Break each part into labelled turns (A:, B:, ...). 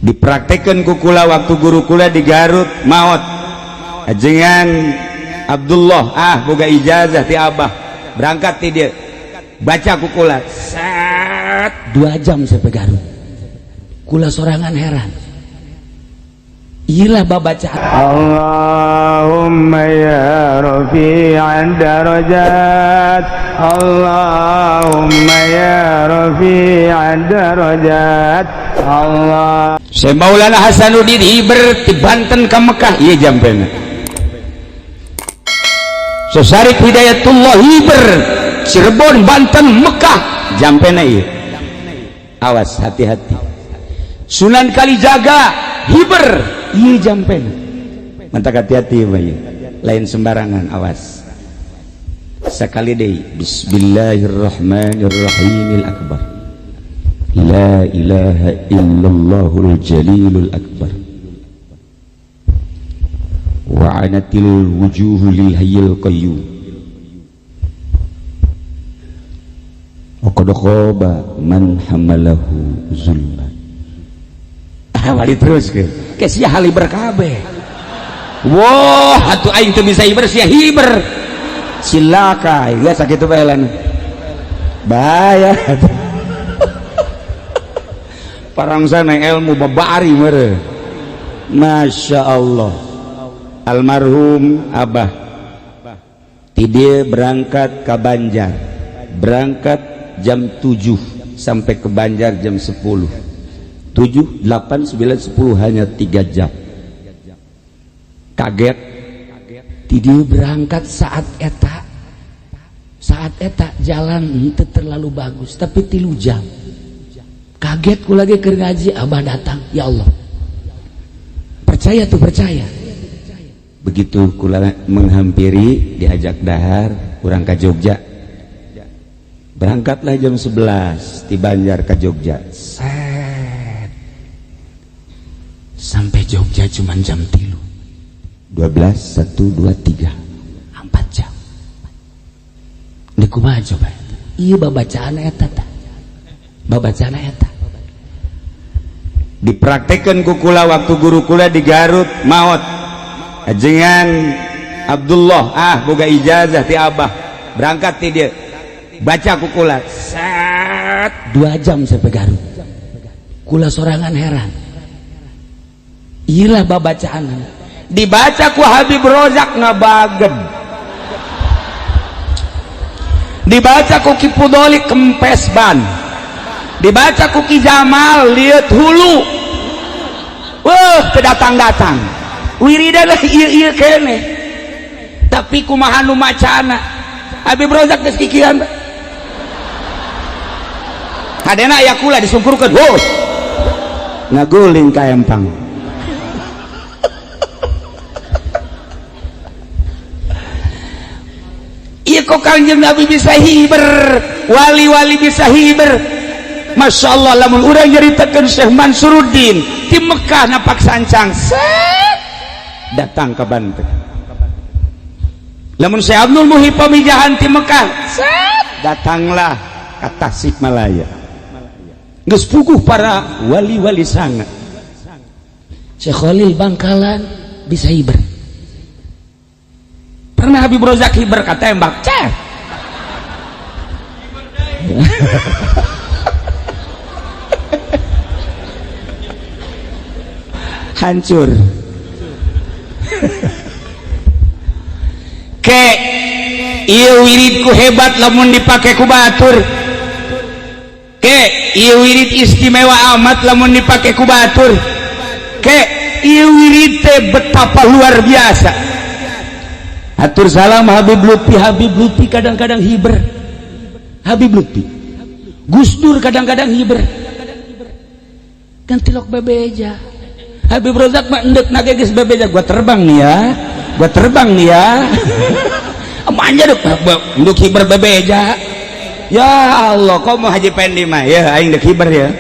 A: Dipraktekan ku kula waktu guru kula di Garut maot. Ajengan Abdullah ah boga ijazah ti abah berangkat ti dia baca ku kula set 2 jam sampai Garut. Kula sorangan heran. Iyalah babacaan.
B: Allahumma ya rafi'ad darajat, Allahumma ya rafi'ad darajat, Allah.
A: Syekh Maulana Hasanuddin hiber di Banten ke Mekah ieu jampena. Syekh Syarif Hidayatullah hiber Cirebon, Banten, Mekah jampena ieu. Awas hati-hati. Sunan Kalijaga hiber ieu jampena. Mantak hati-hati mah ieu. Lain sembarangan, awas. Sekali deui bismillahirrahmanirrahimil akbar. La ilaha illallahul jalilul akbar. Wa anatil wujuhu lil hayyil qayyum. Wa qad khaba man hamalahu zulma. Wali terus ke. Ke sia haliber kabeh. Wah, atuh aing teu bisa hiber sia hiber. Cilaka, geus sakitu bae lan. Bahaya. Parangsana ilmu babari mere. Masya Allah. Almarhum Abah ti dieu berangkat ka Banjar. Berangkat jam 7 sampai ke Banjar jam 10. 7, 8, 9, 10 hanya 3 jam. Kaget. Ti dieu berangkat saat eta. Saat eta jalan henteu terlalu bagus, tapi 3 jam. Kaget ku lagi keur ngaji, Abah datang, ya Allah. Percaya tuh percaya. Begitu kula menghampiri, diajak dahar, kurang ke Jogja. Berangkatlah jam 11 di Banjar ke Jogja. Set. Sampai Jogja cuman jam 3. 12, 1, 2, 3. 4 jam. Ini kumaha coba? Iya babacaan eta tah. Babacaan eta. Dipraktekan ku kula waktu guru kula di Garut maot. Ajengan Abdullah ah boga ijazah ti abah berangkat ti dia baca ku kula set 2 jam sampai Garut. Kula sorangan heran. Iyalah babacaan. Dibaca ku Habib Rozak ngabagen. Dibaca ku Ki Pudoli kempes ban. Dibaca ku Ki Jamal lihat hulu. Wah, kedatang-datang. Wiridan lah ieu-ieu kene. Tapi kumaha nu macana? Habib Rozak geus kikian. Hadena aya kula disungkurkeun. Huh. Ngaguling ka empang. Ieu kok Kangjeng Nabi bisa hiber, wali-wali bisa hiber. Masya Allah, lamun urang nyaritakeun Syekh Mansuruddin di Mekah napak sancang, set datang ke Banten. Lamun Syekh Abdul Muhyi pamijahan di Mekah, set datanglah ke Tasikmalaya. Geus puguh para wali-wali sangat. Syekh Khalil Bangkalan bisa hiber. Pernah Habib Rozak hiber katembak, cek. Hancur. Ke ieu wiridku hebat lamun dipake ku batur. Ke ieu wirid istimewa amat lamun dipake ku batur. Ke ieu wirid teh betapa luar biasa. Atur salam Habib Lutfi, Habib Lutfi kadang-kadang hiber. Habib Lutfi. Gus Dur kadang-kadang hiber. Kan tilok bebeja. Habib Rozak mah endek nage geus bebeja, gua terbang nih ya. Gua terbang nih ya. Manja dek endek hiber bebeja. Ya Allah, kok mau Haji Pendi mah ya aing dek hiber ya.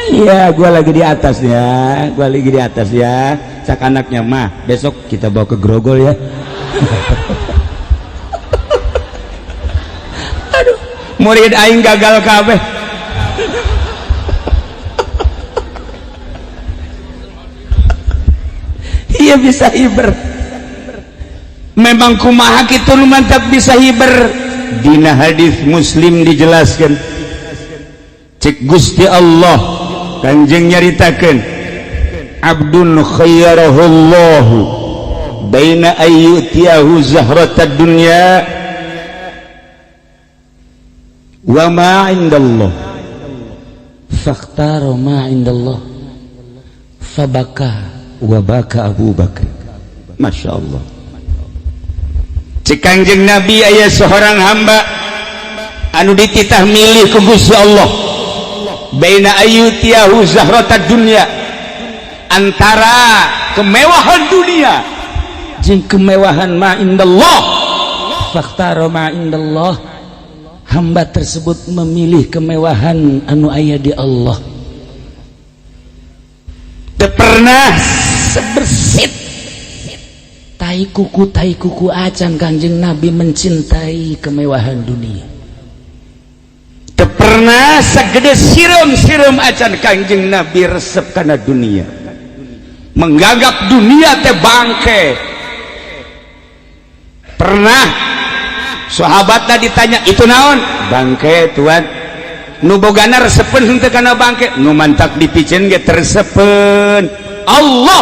A: Iya, gua lagi di atas ya. Gua lagi di atas ya. Cak anaknya mah, besok kita bawa ke Grogol ya. Aduh, murid aing gagal kabeh. Iya, bisa hiber. Memang kumaha kitu nu mantap bisa hiber. Dina hadis Muslim dijelaskan, cek Gusti Allah, Kanjeng nyaritakeun, abdun khayyarahullahu baina ayyutiyahu zahratad dunya wa ma indallah, fakhtara ma indallah, fabaka wa baka Abu Bakar. Masya Allah. Cek Kanjeng Nabi, aya seorang hamba anu dititah milih ku Gusti Allah, baina ayyutiyahu zahratad dunya, antara kemewahan dunia jeung kemewahan ma indallah, fakhtara ma indallah, hamba tersebut memilih kemewahan anu aya di Allah. Teu pernah sebersit tai kuku acan Kanjeng Nabi mencintai kemewahan dunia. Teu pernah segede sireum-sireum acan Kanjeng Nabi resep kana dunia, menganggap dunia teh bangke. Pernah sahabatna ditanya, "Itu naon?" "Bangke, tuan." "Nu bogana resepeun henteu kana bangke?" "Nu mantak dipiceun ge tersepeun." Allah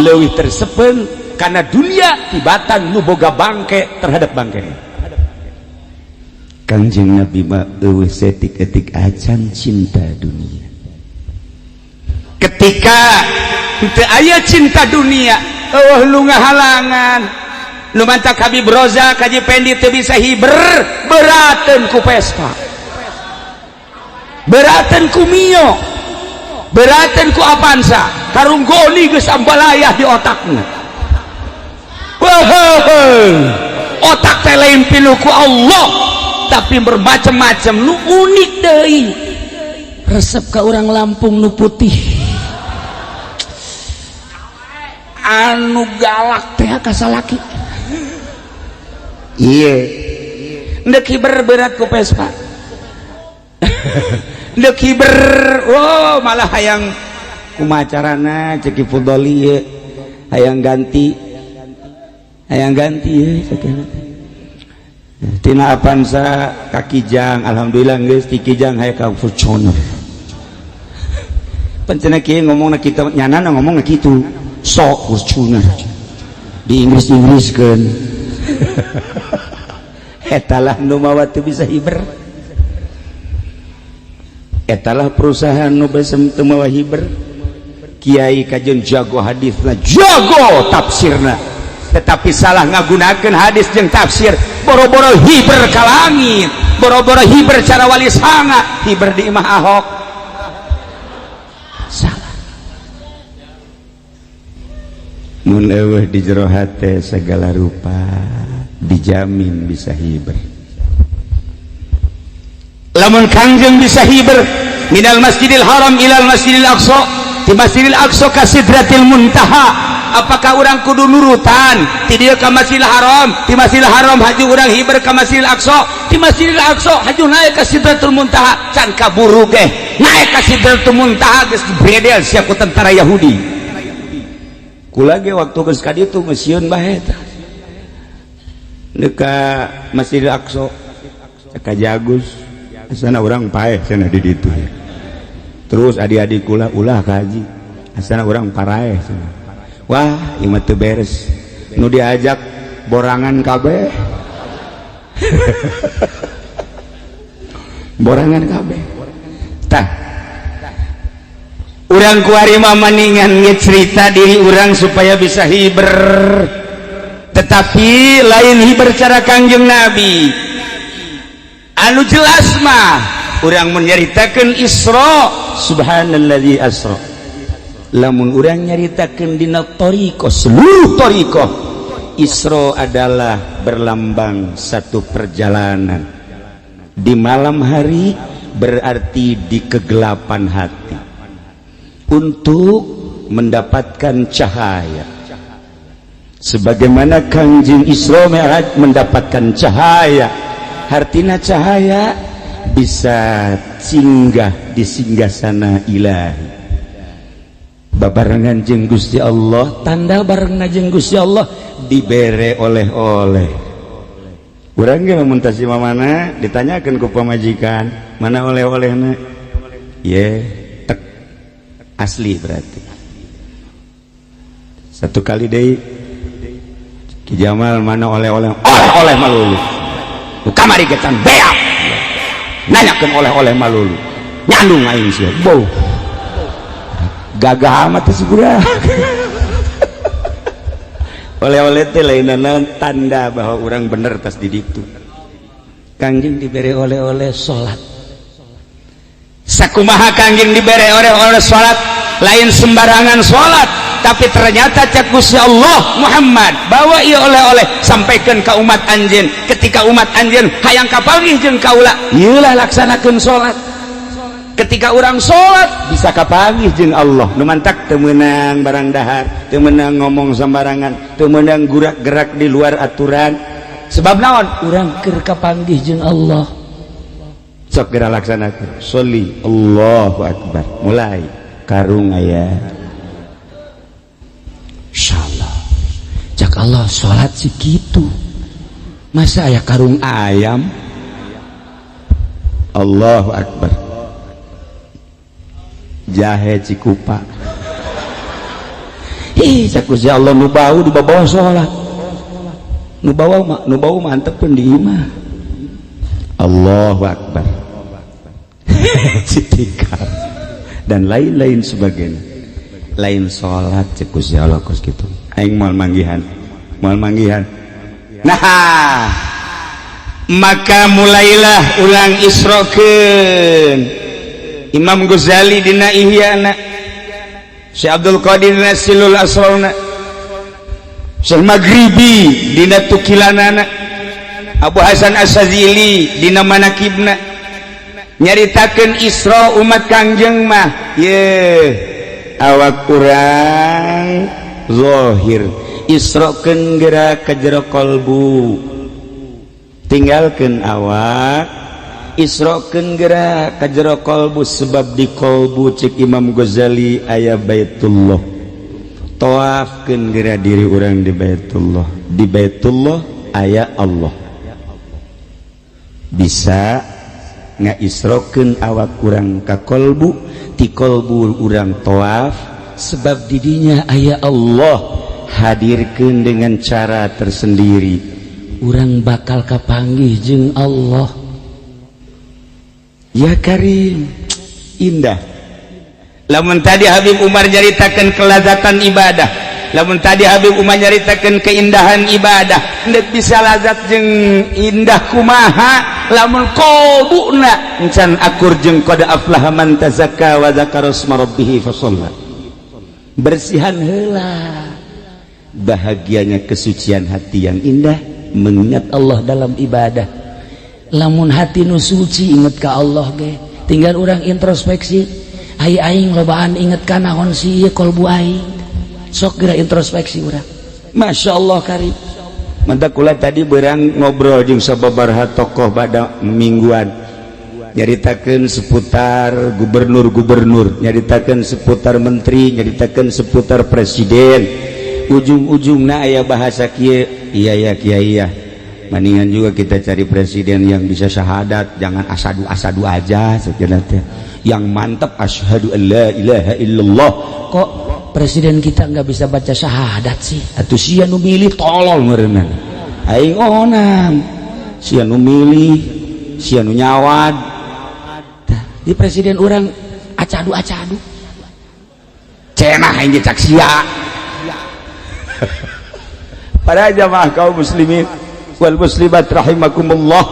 A: leuwih tersepeun kana dunia tibatan nu boga bangke terhadap bangke. Kanjeng Nabi mah euweuh setik-etik acan cinta dunia. Ketika teu aya cinta dunia, euweuh nu ngahalangan. Nu mantak Habib Roza, Kaji Pendi teu bisa hiber, berateun ku Vespa, berateun ku Mio, berateun ku Avanza, karung goni geus ambalayah di otakna. Wah, otak teh lain pilu ku Allah, tapi bermacam-macam. Nu unik deui, resep ka orang Lampung nu putih anu galak teh ka salaki. Iya, ndek hiber berat ku Vespa, ndek hiber. Oh, malah hayang kumaha carana, cek Fudoli ye, hayang ganti, hayang ganti ye, cek tina Avanza ka Kijang. Alhamdulillah geus ti Kijang hayang ka Fortuner. Pancena kieu ngomongna, kita nyana ngomongna kitu sok Fortuner di Inggris-Inggriskeun. Etalah nu mawa teu bisa hiber, etalah perusahaan nu besem teu mawa hiber. Kiai kajen jago hadisna, jago tafsirna, tetapi salah ngagunakeun hadis jeung tafsir. Boro-boro hiber ka langit, boro-boro hiber cara wali sanga, hiber di imah Ahok salah. Mun eueuh di jero hate segala rupa, dijamin bisa hiber. Lamun Kangjeng bisa hiber minal Masjidil Haram ilal Masjidil Aqsa, di Masjidil Aqsa ka Sidratil Muntaha, apakah urang kudu nurutan ti dieu ka Masjidil Haram, di Masjidil Haram haju urang hiber ka Masjidil Aqsa, di Masjidil Aqsa haju naik ka Sidratul Muntaha? Can kaburu ge naik ka Sidratul Muntaha geus dibredel sia ku tentara Yahudi. Kula ge waktu geus ka ditu geus sieun bae tah ka Masjidil Aqsa ka Jagus sana urang paeh cenah di ditu. Terus adik-adik kula, "Ulah ka haji, asana urang paraeh cenah." Wah, ieu mah teu beres, nu diajak borangan kabeh, borangan kabeh. Tah, urang kuari mah maningan cerita diri urang supaya bisa hiber, tetapi lain hiber cara Kangjeng Nabi. Anu jelas mah urang menyaritakeun Isra, subhanalladzi asra. Lamun urang nyaritakeun dina thariqah, seluruh thariqah, Isra adalah berlambang satu perjalanan di malam hari, berarti di kegelapan hati untuk mendapatkan cahaya, sebagaimana Kangjeng Isra Mi'raj mendapatkan cahaya. Hartina cahaya bisa singgah di singgasana ilahi. Babarengan jeung Gusti Allah, tanda bareng jeung Gusti Allah dibere oleh-oleh. Urang ge lamun tas mana ditanyakeun ku pamajikan, mana oleh-olehna? Ye, tek asli berarti. Satu kali deui, Ki Jamal, mana oleh-oleh? Oleh-oleh malulu. Nu kamari ge can beak. Nanyakeun oleh-oleh malulu. Nyandung aing sia. Bau. Gagah amat teh budak. Oleh-oleh teh lain tanda bahwa orang bener tas di ditu. Kangjeng diberi oleh-oleh salat. Sakumaha Kangjeng diberi oleh-oleh salat? Lain sembarangan salat, tapi ternyata cek Gusti Allah, "Muhammad, bawa ieu oleh-oleh, sampaikan ke umat anjeun. Ketika umat anjeun hayang kapanggih jeung kaula, ieu lah, laksanakeun salat." Ketika orang salat bisa kapanggih jeung Allah. Nu mantak teu meunang barang dahar, teu meunang ngomong sembarangan, teu meunang gerak-gerak di luar aturan. Sebab naon? Urang keur kapanggih jeung Allah. Sok geura laksanakeun. Sholli, Allahu akbar, mulai karung aya. Insyaallah, cak Allah, salat sih kitu, masa aya karung ayam? Allahu akbar, jahe cikupa. Ih, cak Gusti Allah, nu bau dibawa salat, nu bau mah, nu bau mantep pun di imah. Allahu akbar, citikal dan lain-lain sebagainya. Lain salat, cek Gusti Allah kos kitu, aing moal manggihan, moal manggihan. Nah, maka mulailah ulang isrokeun. Imam Ghazali dina Ihyana, Syekh Abdul Qadir dina Sirrul Asrarna, Syekh Maghribi dina Tukilanana, Abu Hasan Asy-Syadzili dina Manakibna nyaritakeun Isra umat Kangjeng mah ye awak urang zahir, isrokeun gerak ke jero kolbu, tinggalkeun awak, isrokeun gerak ka jero kolbu, sebab di kolbu, cek Imam Ghazali, aya Baitullah. Tawafkeun geura diri urang di Baitullah. Di Baitullah aya Allah. Bisa ngaisrokeun awak urang ka kolbu, ti kolbu urang tawaf, sebab didinya aya Allah. Hadirkeun dengan cara tersendiri, urang bakal kapanggih jeung Allah. Ya Karim, indah. Lamun tadi Habib Umar nyaritakan kelazatan ibadah, lamun tadi Habib Umar nyaritakan keindahan ibadah, ndek bisa lazat jeung indah kumaha lamun kolbuna encan akur jeung qad aflaha man tazakka wa dzakara asma rabbih fasalla. Bersihan heula bahagianya kesucian hati yang indah mengingat Allah dalam ibadah. Lamun hati nu suci inget ka Allah ge, tinggal orang introspeksi, ai aing lobaan inget ka naon sih ieu kolbu aing? Sok geura introspeksi urang. Masya Allah Karim. Mantap, kula tadi berang ngobrol jeung sababaraha tokoh pada mingguan, nyaritakeun seputar gubernur-gubernur, nyaritakeun seputar menteri, nyaritakeun seputar presiden. Ujung-ujungna aya bahasa kieu, "Iya ya, kiai ya, mendingan juga kita cari presiden yang bisa syahadat, jangan asadu asadu aja sejenak teh, yang mantap asyhadu an la ilaha illallah." Kok presiden kita nggak bisa baca syahadat sih? Atuh sia nu milih tolol meureunna. Aing onam, sia nu milih, sia nu nyawad. Tah, di presiden orang acadu acadu cenah, aing ge cak sia. Para jamaah kaum muslimin wal muslimat rahimakumullah,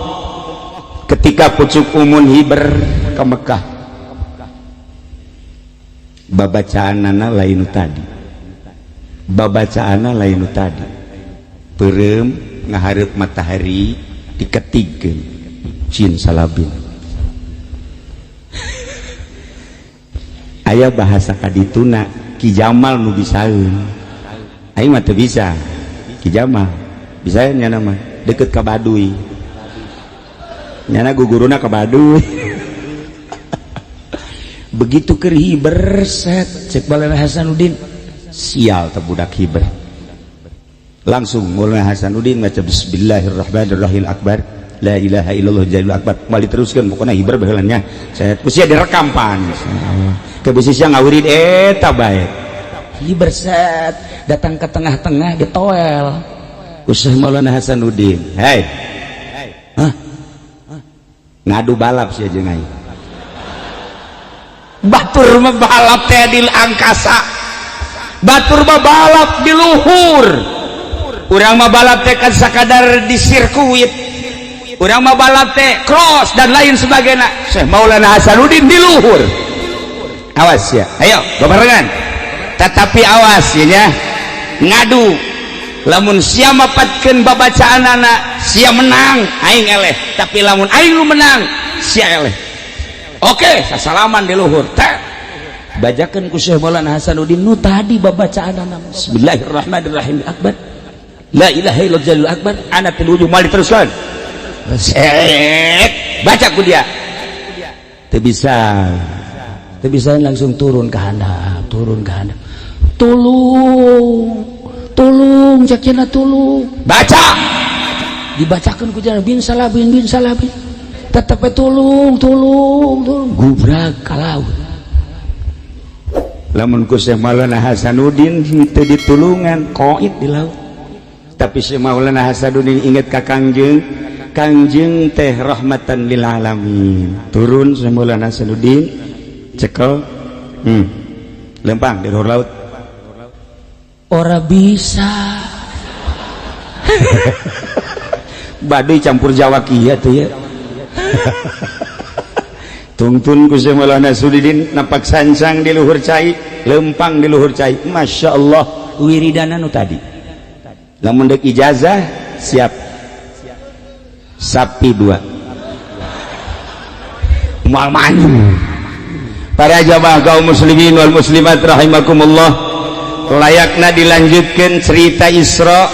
A: ketika pucuk umun hiber ke Mekah, babacaanana lain tadi, babacaanana lain tadi. Peureum ngahareup matahari, diketigkeun cin salabin. Aya bahasa kadituna, Ki Jamal nu bisaeun, aing mah teu bisa. Ki Jamal bisa nya, nama deket ka Baduy, nyana guguruna ka Baduy. Begitu keur hiber, set, cek Maulana Hasanuddin, sial teh budak hiber. Langsung Maulana Hasanuddin maca bismillahirrahmanirrahim, akbar, la ilaha illallah jalil akbar. Kembali teruskan, pokoknya hiber baheulanya. Saya kusia direkam pan. Ke bisi sia ngawirid eta bae. Hiber, set, datang ke tengah-tengah, ditoel ku Syekh Maulana Hasanuddin. Hei, hah, ngadu balap sia jeung aing. Batur mah balap teh di angkasa, batur mah balap di luhur, urang mah balap teh kan sakadar di sirkuit, urang mah balap teh cross dan lain sebagainya. Syekh Maulana Hasanuddin di luhur. Awas ya, ayo barengan, tetapi awas ya, ngadu. Lamun sia mapatkeun babacaan anak, sia menang, aing eleh. Tapi lamun aing lu menang, sia eleh. Oke, sasalaman di luhur teh, bacakeun ku Syekh Maulana Hasanuddin nu tadi babacaan anak, bismillahirrahmanirrahim, akbar, la ilaha illallah jalil akbar, ana tiluju. Mal diteruskan. Sek, baca ku dia, teu bisa, teu bisa, langsung turun ke handap, turun ke handap. Tolong, tolong, cek cenah, tolong. Baca, dibacakan ku jalan bin salabin bin salabin, tetep tolong, tolong, tolong, gubrak ka laut. Lamun ku Syekh Maulana Hasanuddin teu ditulungan, koit di laut. Tapi Syekh Maulana Hasanuddin inget ka Kangjeng, Kangjeng teh rahmatan lil alamin. Turun Syekh Maulana Hasanuddin, cekel, lempang di luar laut.
C: Ora bisa.
A: Baduy campur Jawa kieu tuh ya. Tungtun ku Syekh Maulana Hasanuddin napak sancang di luhur cai, lempang di luhur cai. Masya Allah, wiridana nu tadi. Lamun dek ijazah siap, sapi dua, moal maju. Para jamaah kaum muslimin wal muslimat rahimakumullah, layakna dilanjutkan cerita Isra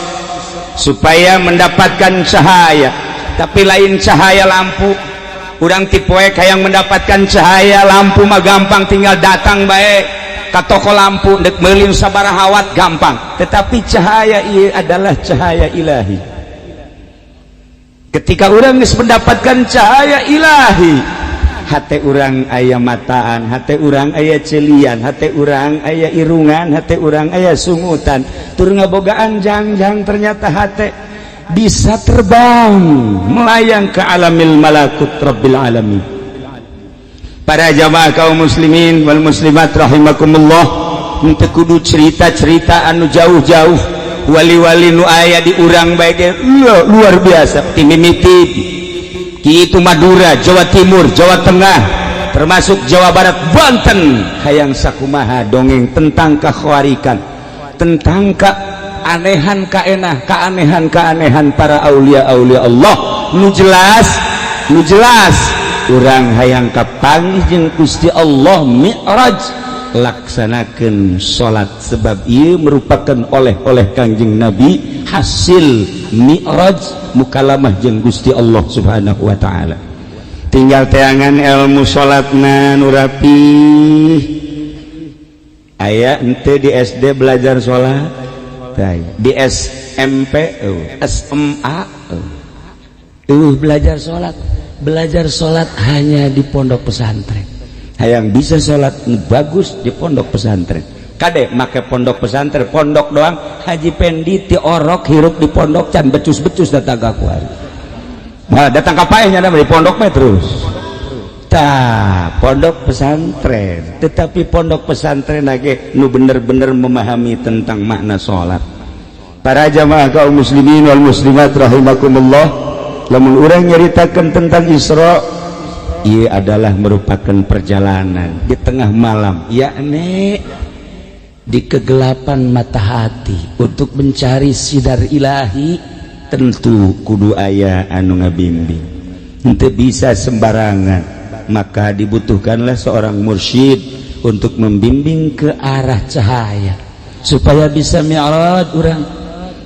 A: supaya mendapatkan cahaya, tapi lain cahaya lampu. Urang tipoe hayang mendapatkan cahaya lampu mah gampang, tinggal datang bae ka toko lampu, dek meuli sabaraha watt gampang. Tetapi cahaya ieu adalah cahaya ilahi. Ketika urang geus mendapatkan cahaya ilahi, hate urang aya mataan, hate urang aya celian, hate urang aya irungan, hate urang aya sungutan, tur ngabogaan jangjang. Ternyata hate bisa terbang melayang ke alamil malakut rabbil alamin. Para jamaah kaum muslimin wal muslimat rahimakumullah, henteu kudu cerita-cerita anu jauh-jauh, wali-wali nu aya di urang bae ge luar biasa. Ti mimiti kitu Madura, Jawa Timur, Jawa Tengah, termasuk Jawa Barat, Banten, hayang sakumaha dongeng tentang kekhawarikan, tentang keanehan, kaenah, keanehan, keanehan para aulia aulia Allah. Nu jelas, nu jelas, urang hayang kapanggih jeung Gusti Allah Mi'raj, laksanakeun salat, sebab ieu merupakan oleh-oleh Kangjeng Nabi hasil Mi'raj, mukalamah jeung Gusti Allah Subhanahu wa taala. Tinggal teangan ilmu salatna nu rapih. Aya ente di SD belajar salat? Di SMP, oh. SMA, oh.
C: Belajar salat, belajar salat hanya di pondok pesantren.
A: Hayang bisa salat bagus di pondok pesantren. Kade make pondok pesantren, pondok doang. Haji Pendi ti orok hirup di pondok can becus-becus datang ka kuari. Nah, datang ka paehnya di pondok mah terus. Tah, pondok pesantren. Tetapi pondok pesantren lagi nu bener-bener memahami tentang makna salat. Para jamaah kaum muslimin wal muslimat rahimakumullah, lamun urang nyaritakeun tentang Isra, ia adalah merupakan perjalanan di tengah malam, yakni
C: di kegelapan mata hati untuk mencari sinar ilahi.
A: Tentu kudu aya anu ngabimbing, henteu bisa sembarangan. Maka dibutuhkanlah seorang mursyid untuk membimbing
C: ke arah cahaya supaya bisa mi'raj. Urang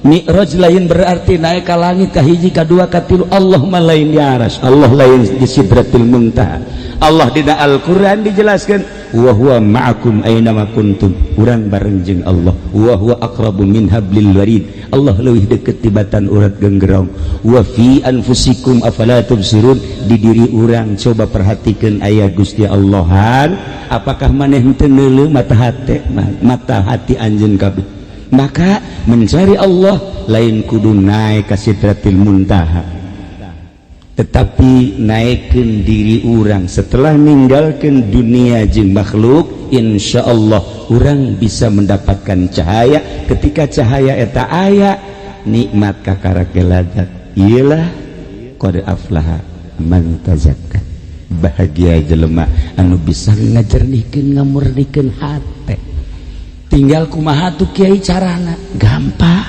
C: mi'raj lain berarti naik ke langit ka hiji, ka dua, ka tilu.
A: Allah mah lain di aras, Allah lain di sidratil muntaha. Allah di Al-Quran dijelaskan.
C: Wa huwa ma'akum aina ma kuntum, urang bareng jeung Allah. Wa huwa aqrabu min hablil warid, Allah leuwih deukeut tibatan urat genggerong. Wa fi anfusikum afala tubsirun, di diri urang coba perhatikeun aya Gusti Allahan, apakah maneh teu neuleuh mata hati, mata hati anjeun kabeh. Maka mencari Allah lain kudu naik ka sidratil muntaha, tetapi naikkan diri orang setelah ninggalkan dunia jeung makhluk. Insya Allah orang bisa mendapatkan cahaya. Ketika cahaya eta aya, nikmat kakarake ladzat, iyalah qad aflaha man tazakka, bahagia jelema anu bisa ngajernihkeun, ngamurnikeun hate. Tinggal kumaha tuh kiai carana? Gampang,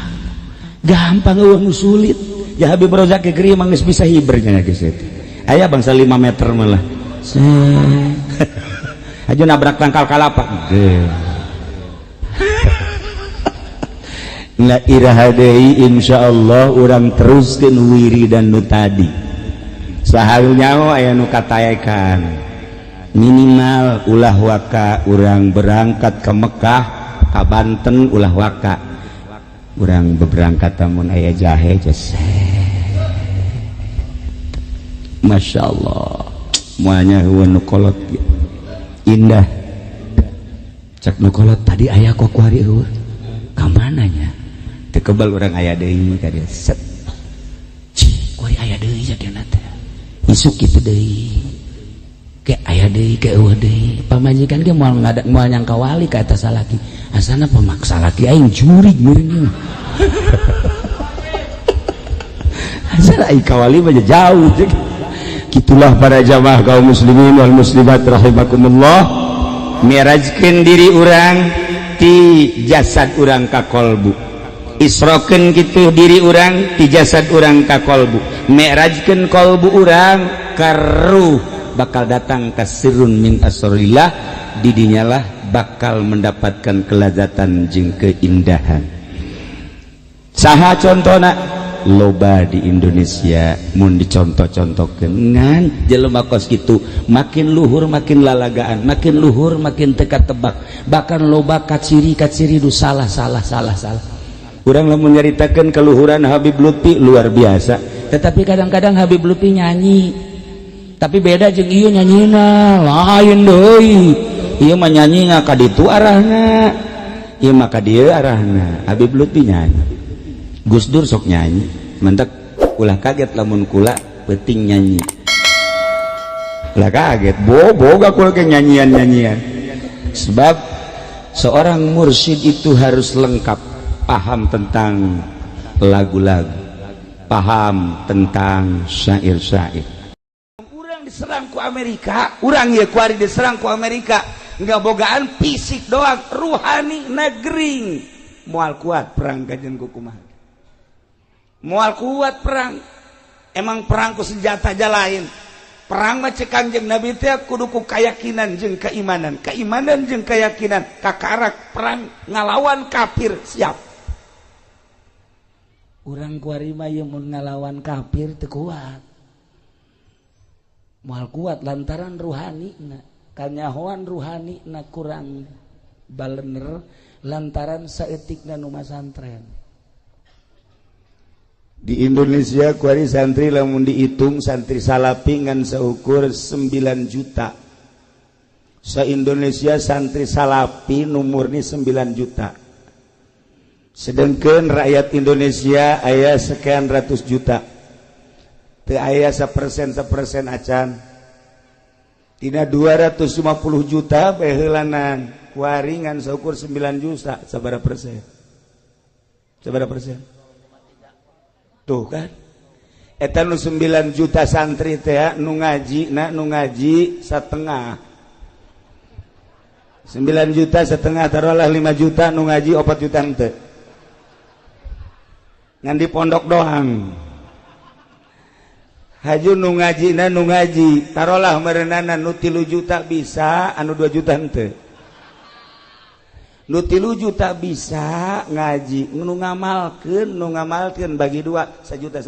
C: gampang, eueuh nu sulit. Ya Habib Rozak ke mah geus bisa hibernya geus eta. Aya bangsa 5 meter malah. Aja nabrak tangkal kalapa. La iraha deui, insyaallah urang teruskeun wiridan nu tadi. Saha nyaho aya nu kataekan. Minimal ulah waka urang berangkat ke Mekah, ka Banten ulah waka. Urang beberangkat tamun aya jahe jese. Masya Allah, muanya huwa nu kolot indah. Cak nu kolot tadi aya kok kuari eueuh. Ka mana nya? Teu kebal urang aya deui ka dieu. Set. Cih, kuari aya deui jadina teh. Isuk kitu deui. Ke aya deui, ke eueuh deui. Pamajikan ge moal ngada, moal nyangka wali ka eta salaki. Asana pemaksa laki aing jurig meureun. Asana aing kawali mah jauh. Gitulah para jamaah kaum muslimin wal muslimat rahimakumullah. Mirajkeun diri urang ti jasad urang ka kolbu. Isrokeun kitu diri urang ti jasad urang ka kolbu. Mi'rajkeun kolbu urang ka ruh, bakal datang ka sirrun min asrillah, didinyalah bakal mendapatkan kelazatan jeung keindahan. Saha contona? Loba di Indonesia mun dicontoh-contohkeun ngan jelema kos kitu makin luhur makin lalagaan, makin luhur makin teka tebak, bahkan loba kaciri-kaciri du salah salah salah salah. Urang lamun nyaritakeun keluhuran Habib Lutfi luar biasa, tetapi kadang-kadang Habib Lutfi nyanyi tapi beda jeung ieu nyanyina lain deui. Ieu mah nyanyina ka ditu arahna, ieu mah ka dieu arahna. Habib Lutfi nyanyi, Gus Dur sok nyanyi, mentek ulah kaget lamun kula peuting nyanyi, ulah kaget boga kula ke nyanyian-nyanyian. Sebab seorang mursyid itu harus lengkap, paham tentang lagu-lagu, paham tentang syair-syair. Urang diserang ku Amerika, urang ya kuari diserang ku Amerika, nggak bogaan fisik doang, ruhani negering moal kuat perang kajian kumaha. Moal kuat perang. Emang perangku senjata aja lain. Perang mah cek Kanjeng Nabi teh kudu ku keyakinan jeung keimanan. Keimanan jeung keyakinan kakarak perang ngalawan kafir siap. Urang kuari mah ieu mun ngalawan kafir teu kuat. Moal kuat lantaran ruhani na, kanyahoan ruhani na kurang balener lantaran saeutikna nu masantren. Di Indonesia kuari santri lamun dihitung santri salapi ngan seukur 9 juta. Se-Indonesia santri salapi nu murni 9 juta. Sedangkan rakyat Indonesia aya sekian ratus juta. Teu aya 1% 1% acan. Tina 250 juta baheulanan kuari ngan seukur 9 juta, sabaraha persen? Sabaraha persen? Tuh kan eta nu 9 juta santri teh nu ngaji na nu ngaji setengah 9 juta setengah taruhlah 5 juta nu ngaji 4 juta henteu ngan di pondok doang. Haju nu ngaji na nu ngaji taruhlah merenana nu 3 juta bisa anu 2 juta henteu. Nu 3 juta bisa ngaji, nu ngamalkeun bagi 2 1,5 juta.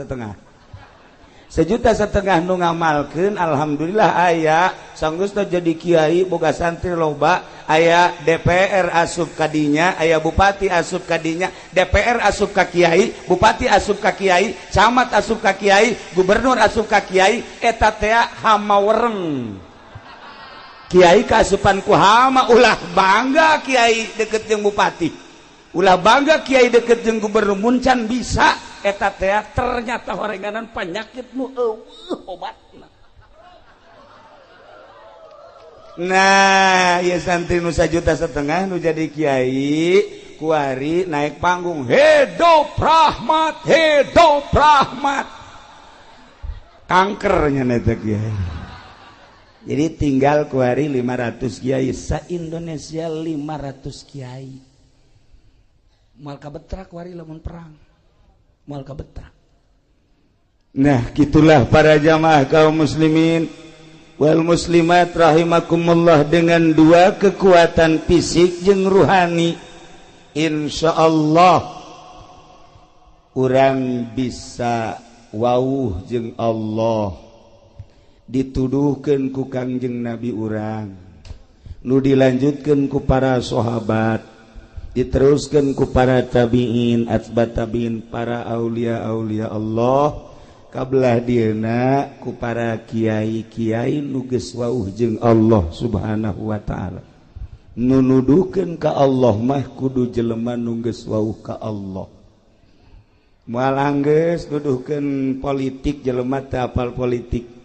C: 1,5 juta nu ngamalkeun. Alhamdulillah, aya sanggeus jadi kiai, boga santri loba, aya DPR asup kadinya, aya bupati asup kadinya. DPR asup ka kiai, bupati asup ka kiai, camat asup ka kiai, gubernur asup ka kiai. Eta teh hama wereng. Kiai kaasupan ku hama. Ulah bangga kiai deket jeung bupati, ulah bangga kiai deket jeung gubernur mun can bisa. Eta teh ternyata horenganan penyakit nu euweuh obatna. Nah, ya, santri nu 1,5 juta nu jadi kiai kuari naik panggung, "Hidup rahmat, hidup rahmat," kankernya neta kiai. Jadi tinggal kuari 500 kiai sa Indonesia. 500 kiai moal kabetrak kuari lamun perang, moal kabetrak. Nah, gitulah para jamaah kaum muslimin wal muslimat rahimakumullah. Dengan dua kekuatan, fisik jeung ruhani, insya Allah urang bisa wawuh jeung Allah. Dituduhkan ku Kangjeng Nabi urang, nu dilanjutkan ku para sahabat, diteruskan ku para tabiin, atba tabiin, para aulia aulia Allah, kabelah dieuna ku para kiai-kiai nu geus wawuh jeung Allah Subhanahu wa taala. Nu nuduhkeun ka Allah mah kudu jelema nu geus wawuh ka Allah. Moal anggeus nuduhkeun politik jelema teu apal politik.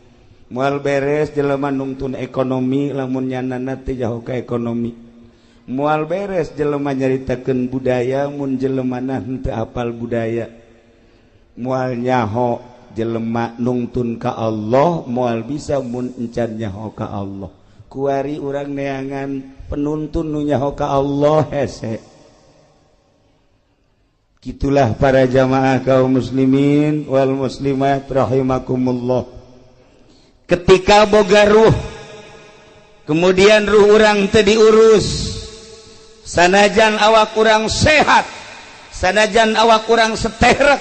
C: Moal beres jelema nungtun ekonomi lamun nyanana teu jauh ka ekonomi. Moal beres jelema nyaritakeun budaya mun jelemana henteu apal budaya. Moal nyaho jelema nungtun ka Allah, moal bisa mun encan nyaho ka Allah. Kuari urang neangan penuntun nu nyaho ka Allah hese. Gitulah para jamaah kaum muslimin wal muslimat rahimakumullah. Ketika boga ruh, kemudian ruh urang teu diurus, sanajan awak urang sehat, sanajan awak urang seterek,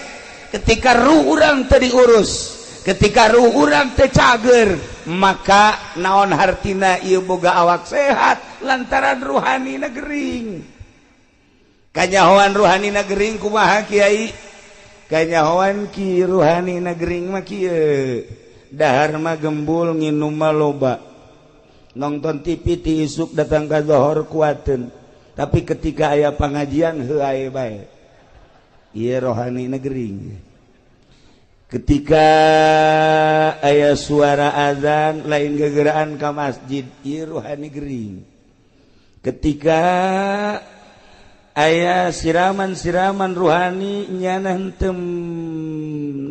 C: ketika ruh urang teu diurus, ketika ruh urang teu cager, maka naon hartina ieu boga awak sehat, lantaran ruhani gering. Kanyahoan ruhani gering kumaha, Kiai? Kanyahoan ki ruhani gering mah kieu: dahar mah gembul, nginum mah loba, nonton TV ti isuk datang ka zohor kuateun, tapi ketika aya pengajian heuae bae. Ieu rohani gering. Ketika aya suara azan lain gegeraan ka masjid, ieu rohani gering. Ketika aya siraman-siraman ruhani, nyana henteu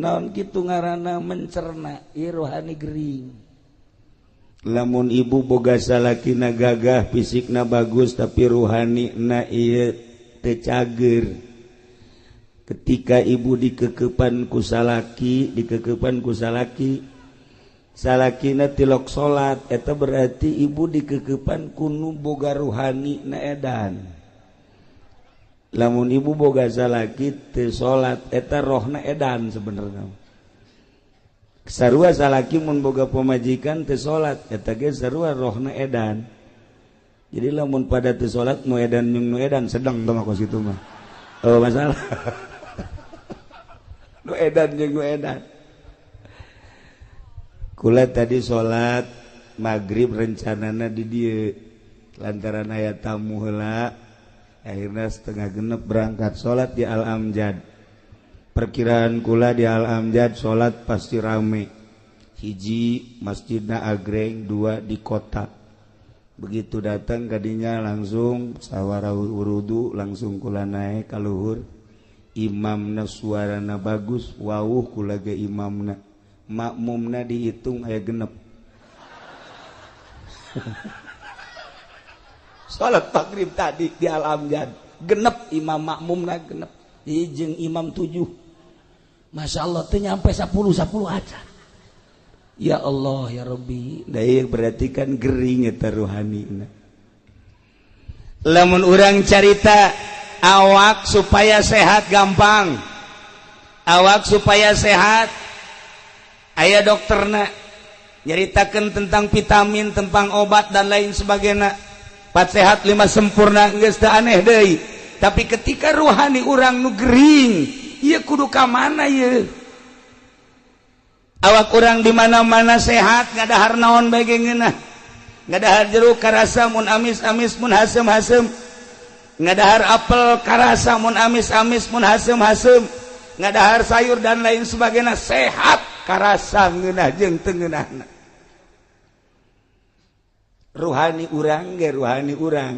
C: naon kitu ngaranna mencerna, ieu rohani gering. Lamun ibu boga salakina gagah, fisikna bagus, tapi ruhani na ieu teu cager, ketika ibu dikekepan ku salaki, dikekepan ku salaki, salakina tilok salat, eta berarti ibu dikekepan ku nu boga ruhani na edan. Lamun ibu boga salaki teu salat, eta rohna edan sebenarnya. Sarua salaki mun boga pamajikan teu salat, eta ge sarua rohna edan. Jadi lamun pada teu salat, nu edan jeung nu edan sedang teh mah kos kitu mah. Oh, masalah nu edan jeung nu edan. Kula tadi salat maghrib rencanana di dieu, lantaran aya tamu heula, akhirnya 5.30 berangkat, salat di Al Amjad. Perkiraan kula di Al Amjad salat pasti rame. Hiji, masjidna agreng, dua, di kota. Begitu datang kadinya langsung sawara wudu, langsung kula naik ka luhur. Imamna suarana bagus, wawuh kula ge imamna, makmumna dihitung aya 6. Salat maghrib tadi di Al Amjad 6, imam makmumna 6, jeung imam tujuh. Masya Allah, teu nyampe 10 10 aja. Ya Allah ya Rabbi. Daya berarti kan gering eta ruhanina. Lamun urang carita awak supaya sehat gampang. Awak supaya sehat.
A: Aya dokterna nyaritakeun tentang vitamin, tentang obat dan lain sebagainya. 4 sehat 5 sempurna geus teu aneh deui. Tapi ketika ruhani urang nu gering, ieu kudu ka mana ieu? Awak urang di mana-mana sehat, ngadahar naon bae ge ngeunah. Ngadahar jeruk karasa mun amis-amis mun haseum-haseum. Ngadahar apel karasa mun amis-amis mun haseum-haseum. Ngadahar sayur dan lain sebagainya sehat karasa ngeunah jeung teu ngeunahna. Ruhani urang ge ruhani urang.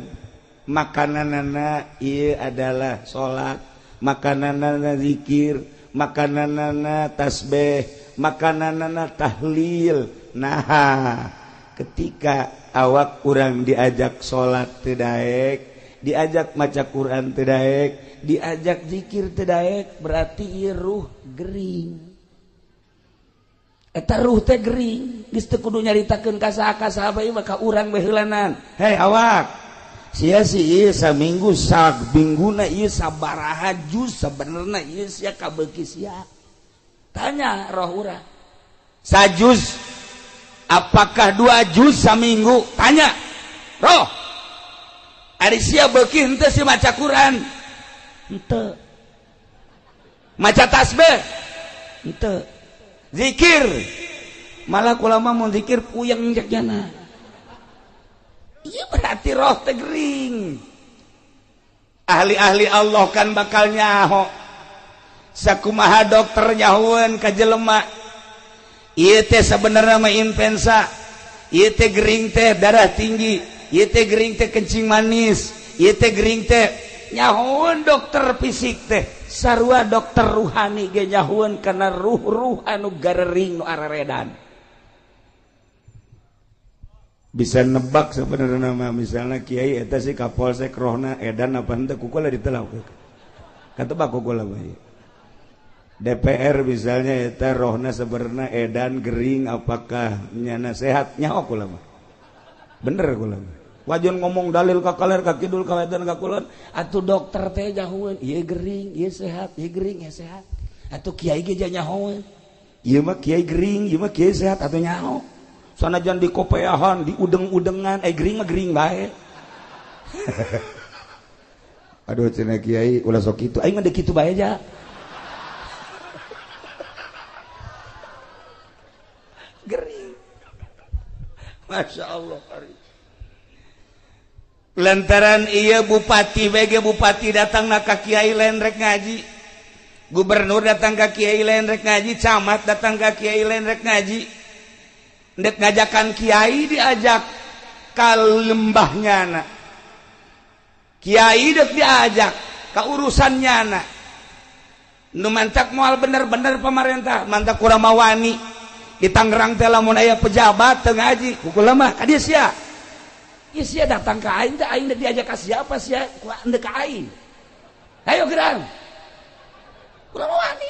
A: Makananana ieu adalah salat, makananana zikir, makananana tasbih, makananana tahlil. Nah, ketika awak urang diajak salat teu daek, diajak maca Quran teu daek, diajak zikir teu daek, berarti ieu ruh gering. Eta ruh teh gering, geus teu kudu nyaritakeun ka saha ka saha bae mah ka urang bae heulanan. Hei awak, sia sih ieu saminggu sabingguna ieu sabaraha juz sabenerna ieu sia kabeuki sia. Tanya roh urang. Sajuz apakah 2 juz saminggu? Tanya roh. Ari sia beuki henteu si maca Quran? Henteu. Maca tasbih? Henteu. Zikir? Malah kulama mun zikir puyeng cek jana. Iya berarti roh teh gering. Ahli-ahli Allah kan bakal nyaho. Sakumaha dokter nyahoeun ka jelema. Ieu teh sabenerna mah influenza. Ieu teh gering teh darah tinggi. Ieu teh gering teh kencing manis. Ieu teh gering teh nyahoeun dokter fisik teh. Sarua dokter ruhani ge nyahoeun kana ruh-ruh anu garering nu araredan. Bisa nebak sebenarnya mah misalnya kiai eta si kapolsek rohna edan apa henteu kukula ditelak. Katebak kukula mah. DPR misalnya eta rohna sebenarnya edan gering apakah nyana sehat nyaho kula mah. Bener kula mah. Wajan ngomong dalil ka kaler ka kidul ka wetan ka kulon atuh dokter teh nyahoeun ieu gering ieu sehat ieu gering ieu sehat. Atuh kiai ge nyahoeun ieu mah kiai gering ieu mah kiai sehat atuh nyaho. Sanajan di kopeahan di udeng-udengan gering mah gering bae. Aduh cenah kiai ulah sok kitu aing mah deuk kitu bae ja. Gering. Masya Allah. Lantaran iya bupati BG bupati datang na ka kiai lain rek ngaji, gubernur datang ka kiai lain rek ngaji, camat datang ka kiai lain rek ngaji. Ndek ngajakan kiai diajak ka lembahnya na. Kiai dek diajak ka urusannya na. Nu mantak moal bener-bener pemerintah, mantak kurang mawani. Di Tangerang teh lamun aya pejabat teu ngaji, kukula mah ka dieu sia. Ieu sia datang ka aing teh aing diajak ka siapa sia? Ku endek ka aing. Ayo gerang. Kurang mawani.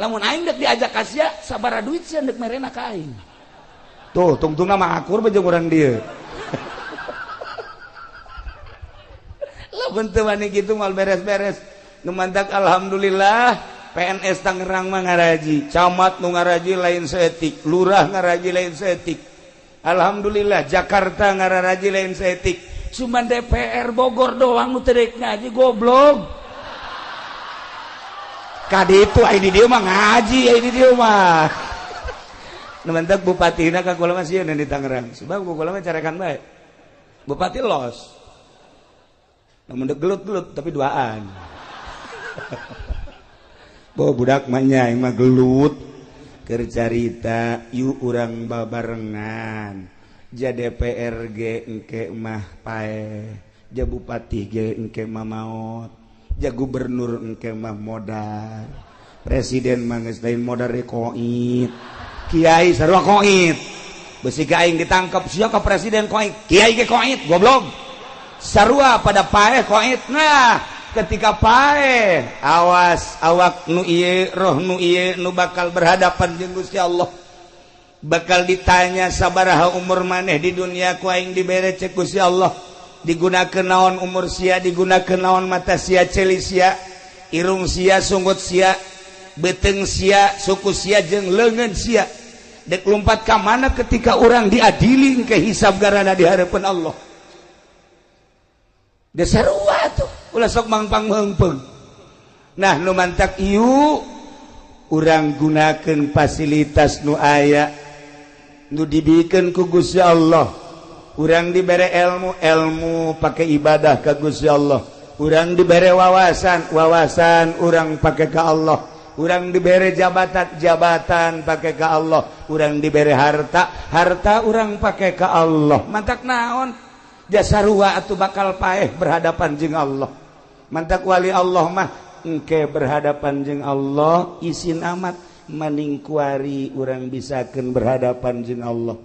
A: Lamun aing dek diajak ka sia, sabaraha duit sia ndek merena ka aing. Tuh, tungtungna mah akur bae jeung urang dieu. Lamun teu wani kitu moal beres-beres. Nu mantak alhamdulillah PNS Tangerang mah ngaraji, camat nu ngaraji lain saeutik, lurah ngaraji lain saeutik. Alhamdulillah Jakarta ngararaji lain saeutik. Cuman DPR Bogor doang nu teu rek ngaji goblok. Kadi itu ai di dieu mah ngaji ai di dieu mah. Nu mantak bupatina ka kula mah sieun di Tangerang. Sebab kula mah carekan bae. Bupati los. Namun dek gelut-gelut tapi duaan. Bo budak mah nya aing mah gelut keur carita yuk urang babarengan. Ja DPR ge engke mah paeh, ja bupati ge engke mah maot, ja gubernur engke mah modar, presiden mah geus lain modar koit. Kiai sarua koit. Besi ka aing ditangkap sia ka presiden koit, kiai ge koit goblok. Sarua pada paeh koit. Nah, ketika paeh awas awak nu ieu roh nu ieu nu bakal berhadapan jeung Gusti Allah. Bakal ditanya sabaraha umur maneh di dunia ku aing dibere cek Gusti Allah. Digunakeun naon umur sia, digunakeun naon mata sia, ceuli sia, irung sia, sunggut sia, beuteung sia, suku sia jeung leungeun sia. Dek lompat ka mana ketika orang diadili ke hisab garana di hadapan Allah. Dasarua tuh ulah sok mangpang meungpeung. Nah nu mantak ieu urang gunakeun fasilitas nu aya nu dibikeun ku Gusti Allah. Urang dibere ilmu, ilmu pake ibadah ka Gusti Allah. Urang dibere wawasan, wawasan urang pake ka Allah. Urang dibere jabatan, jabatan pake ka Allah. Urang dibere harta, harta urang pake ka Allah. Mantak naon? Jasa rua atuh bakal paeh berhadapan jeung Allah. Mantak wali Allah mah engke berhadapan jeung Allah isin amat maning kuari urang bisakeun berhadapan jeung Allah.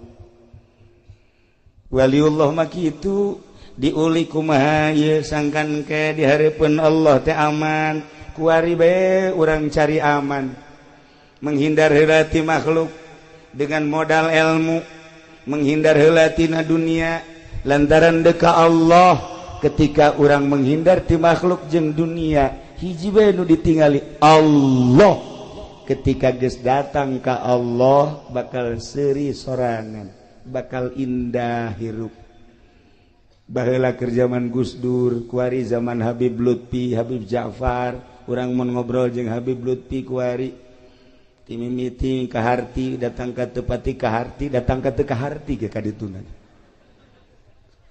A: Waliullah mah kitu diuli kumaha ieu sangkan ke di hareupeun Allah teh aman. Kuari bae urang cari aman, menghindar heula ti makhluk dengan modal ilmu, menghindar heula tina dunia lantaran deka Allah. Ketika urang menghindar ti makhluk jeung dunia, hiji bae nu ditingali Allah. Ketika geus datang ka Allah bakal seuri sorangan, bakal indah hirup. Baheula keur zaman Gus Dur, kuari zaman Habib Lutfi, Habib Ja'far, urang mun ngobrol jeung Habib Lutfi kuari ti mimiti ka harti datang ka tepati ka harti datang ka teu ka harti ge ka dituna.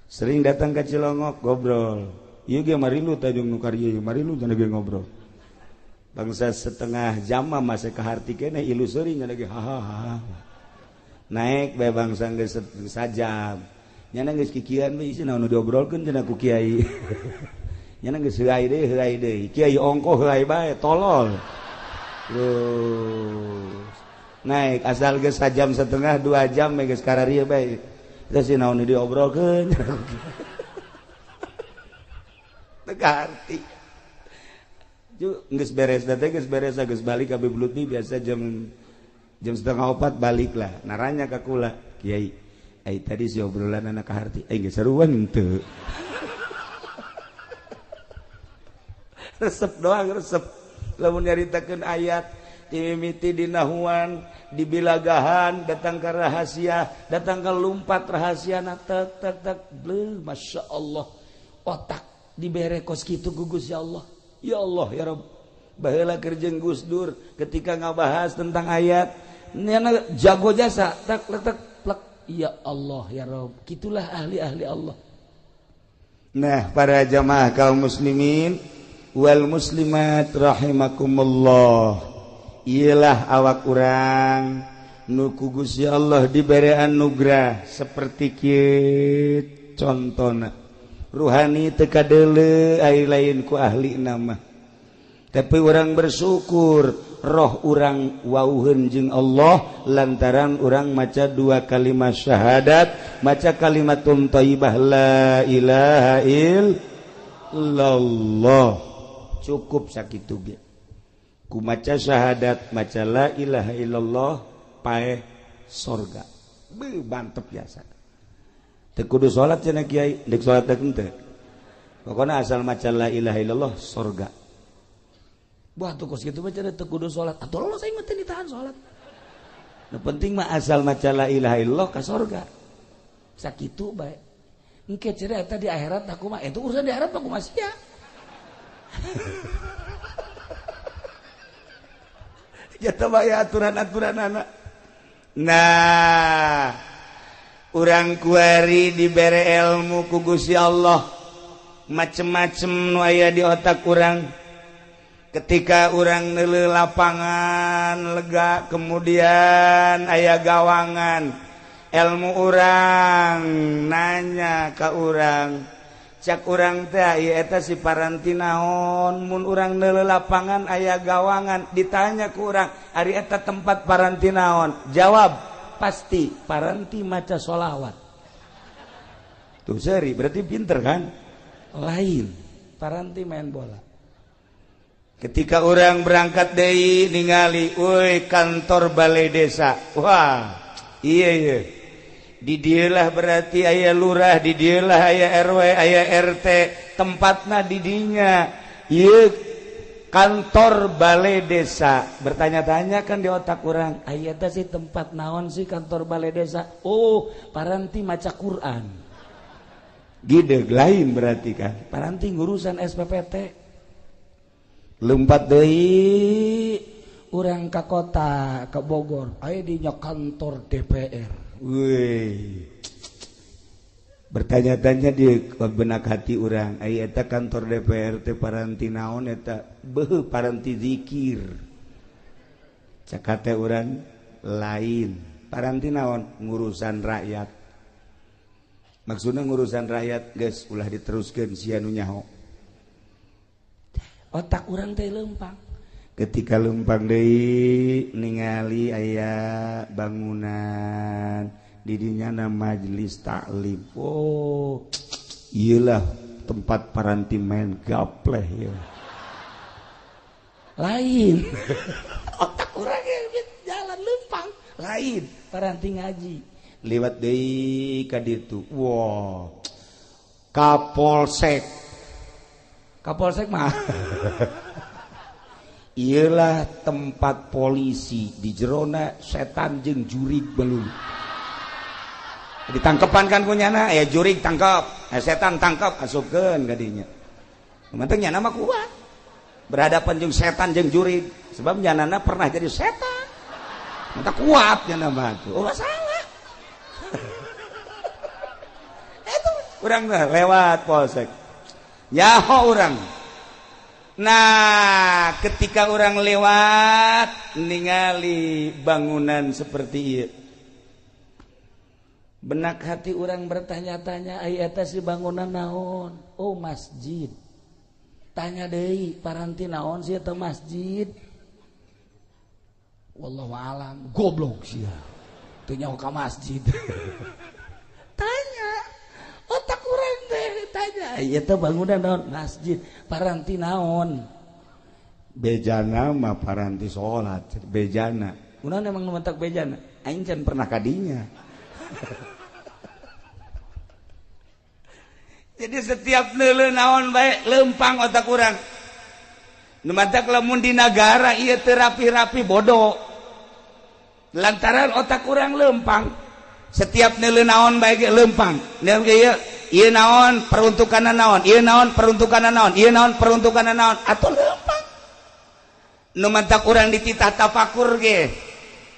A: Sering datang ka Cilongok ngobrol. Ieu ge marilu tah jeung nu karieu, marilu cenah ge ngobrol. Bangsa setengah jam mah masih ka harti keneh ilu seuri nya ge ha ha. Naik bae bangsa geus sajam. Nyana geus kikian we isi naon nu diobrolkeun cenah ku kiai. Nyana geus heuai deui kiai ongkoh heuai bae tolol. Terus naik asal geus sajam setengah 2 jam geus kararieu bae. Terus naon nu diobrolkeun. Teu kaharti. Ju geus beres teh geus beres geus balik ka Habib Lutfi biasa jam 3:30 balik lah. Naranya ka kula, kiai. Ai tadi si obrolan anak kaharti, ai geus seruan henteu. Resep doang resep. Lamun nyaritakeun ayat timimiti dinahuan, dibilagahan, datang ke rahasia, datang ke lumpat rahasiana tek tek tek bleh, Masya Allah. Otak dibere kos kitu ku Gusti Allah. Ya Allah ya Rabb. Baheula keur jeung Gus Dur ketika ngabahas tentang ayat, nyana jago jasa tek tek plek. Ya Allah ya Rabb, gitulah ahli-ahli Allah. Nah, para jamaah kaum muslimin wal muslimat rahimakumullah, ialah awak urang nu ku Gusti Allah dibere anugerah seperti kieu contona. Ruhani teu kadeuleu ai lain ku ahli nama. Tapi urang bersyukur roh urang wauheun jeung Allah lantaran urang maca 2 kalimat syahadat, maca kalimatun thayyibah la ilaha illallah. Cukup sakitu ge. Ku maca syahadat, maca la ilaha illallah paeh sorga. Beuh mantep biasa. Teu kudu salat cenah kiai, deuk salat teh henteu. Pokona asal maca la ilaha illallah sorga. Wah tuh kos gitu mah cenah teu kudu salat. Atuh lolos aing mah teu ditahan salat. Nu penting mah asal maca la ilaha illallah ka sorga. Sakitu bae. Engke cenah eta di akhirat aku mah, itu urusan di akhirat mah kumaha sia. Jatuh bae aturan-aturan anak. Nah, urang kuari dibere ilmu ku Gusti Allah. Macem-macem nu aya di otak urang. Ketika urang neuleuh lapangan lega, kemudian aya gawangan, ilmu urang nanya ka urang, cak urang teh ieu eta si paranti naon? Mun urang neuleuh lapangan aya gawangan, ditanya ku urang, ari eta tempat paranti naon? Jawab, pasti paranti maca sholawat. Tuh seri, berarti pinter kan? Lain, paranti main bola. Ketika orang berangkat deui ningali, euy kantor balai desa. Wah, iya iya. Di dieulah berarti aya lurah, di dieulah aya RW, aya RT, tempatna di dinya. Ieu Kantor balai desa, bertanya-tanya kan di otak orang, aya teh sih tempat naon sih kantor balai desa? Oh, paranti maca Quran. Gideg lain berarti kan. Paranti ngurusan SPPT. Lompat deui urang ka kota, ke Bogor. Aya di nya kantor DPR. Wih. Bertanya-tanya di benak hati orang, aya eta kantor DPR teh paranti naon eta? Beuh, paranti zikir. Cek teh urang lain. Paranti naon? Ngurusan rakyat. Maksudna ngurusan rakyat geus ulah diteruskeun sia nu nyaho. Otak urang teh lempang. Ketika lempang deui ningali aya bangunan didinya na majelis taklim. Oh, iyalah tempat paranti main gapleh ya. Lain. Otak urang jalan lempang. Lain paranti ngaji. Lewat deui ka ditu. Wah. Kapolsek. Kapolsek mah. Iyalah tempat polisi di jerona setan jeung jurig belum. Ditangkepan kan kunyana, ya jurig tangkap, setan tangkap, asupkeun ka dinya. Penting nyana mah kuat. Berhadapan jeung setan jeung jurig, sebab nyanana pernah jadi setan. Mata kuat nyana mah tuh. Oh, salah. Itu urang mah lewat polsek. Nyaho urang. Nah, ketika orang lewat ningali bangunan seperti ieu. Benak hati orang bertanya-tanya, ai eta si bangunan naon? Oh, masjid. Tanya deui, paranti naon sih eta masjid? Wallahu alam, goblok sia. Teu nyaho ka masjid. Tanya. Otak urang teh tanya, ai eta bangunan naon? Masjid. Paranti naon? Bejana mah paranti salat, bejana. Kunaon emang nu mentak bejana? Aing can pernah kadinya. Jadi setiap neuleuh naon bae lempang otak urang. Nu matak lamun di nagara ieu teu rapi-rapi bodoh. Lantaran otak urang lempang. Setiap neuleuh naon bae ge lempang. Ieu ieu naon peruntukanna naon, ieu naon peruntukanna naon, ieu naon peruntukanna naon, atuh lempang. Nu matak urang dititah tafakur ge.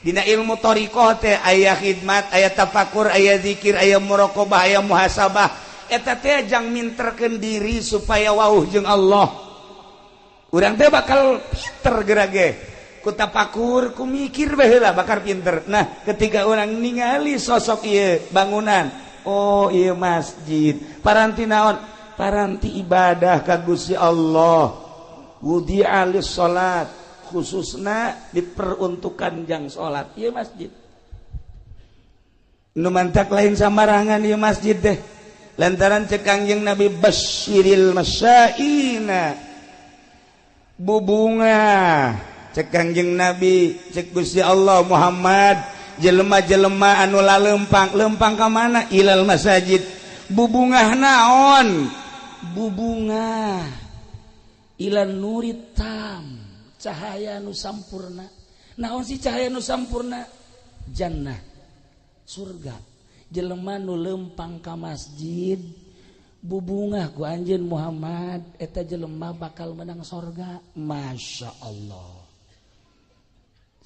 A: Dina ilmu thariqah teh aya khidmat, aya tafakur, aya zikir, aya muraqabah, aya muhasabah. Eta teh jang minterkeun diri supaya wauh jeung Allah. Urang teh bakal pinter geura ge. Ku tafakur, ku mikir bae heula bakal pinter. Nah, ketika urang ningali sosok ieu bangunan, oh ieu masjid, paranti naon? Paranti ibadah ka Gusti Allah. Wudi'a lis-shalat, khususna diperuntukkan jang salat ieu masjid. Nu mantak lain sambarangan ieu masjid teh. Lantaran cek Kangjeng Nabi basyiril masyaina, bubunga cek Kangjeng Nabi, cek Gusti Allah Muhammad, jelema-jelema anu lalempang, lempang ka mana? Ilal masajid. Bubungah naon? Bubungah ilan nurit tam, cahaya nu sampurna. Naon sih cahaya nu sampurna? Jannah, surga. Jelema nu lempang ka masjid bubungah ku anjeun Muhammad, eta jelema bakal menang sorga. Masya Allah.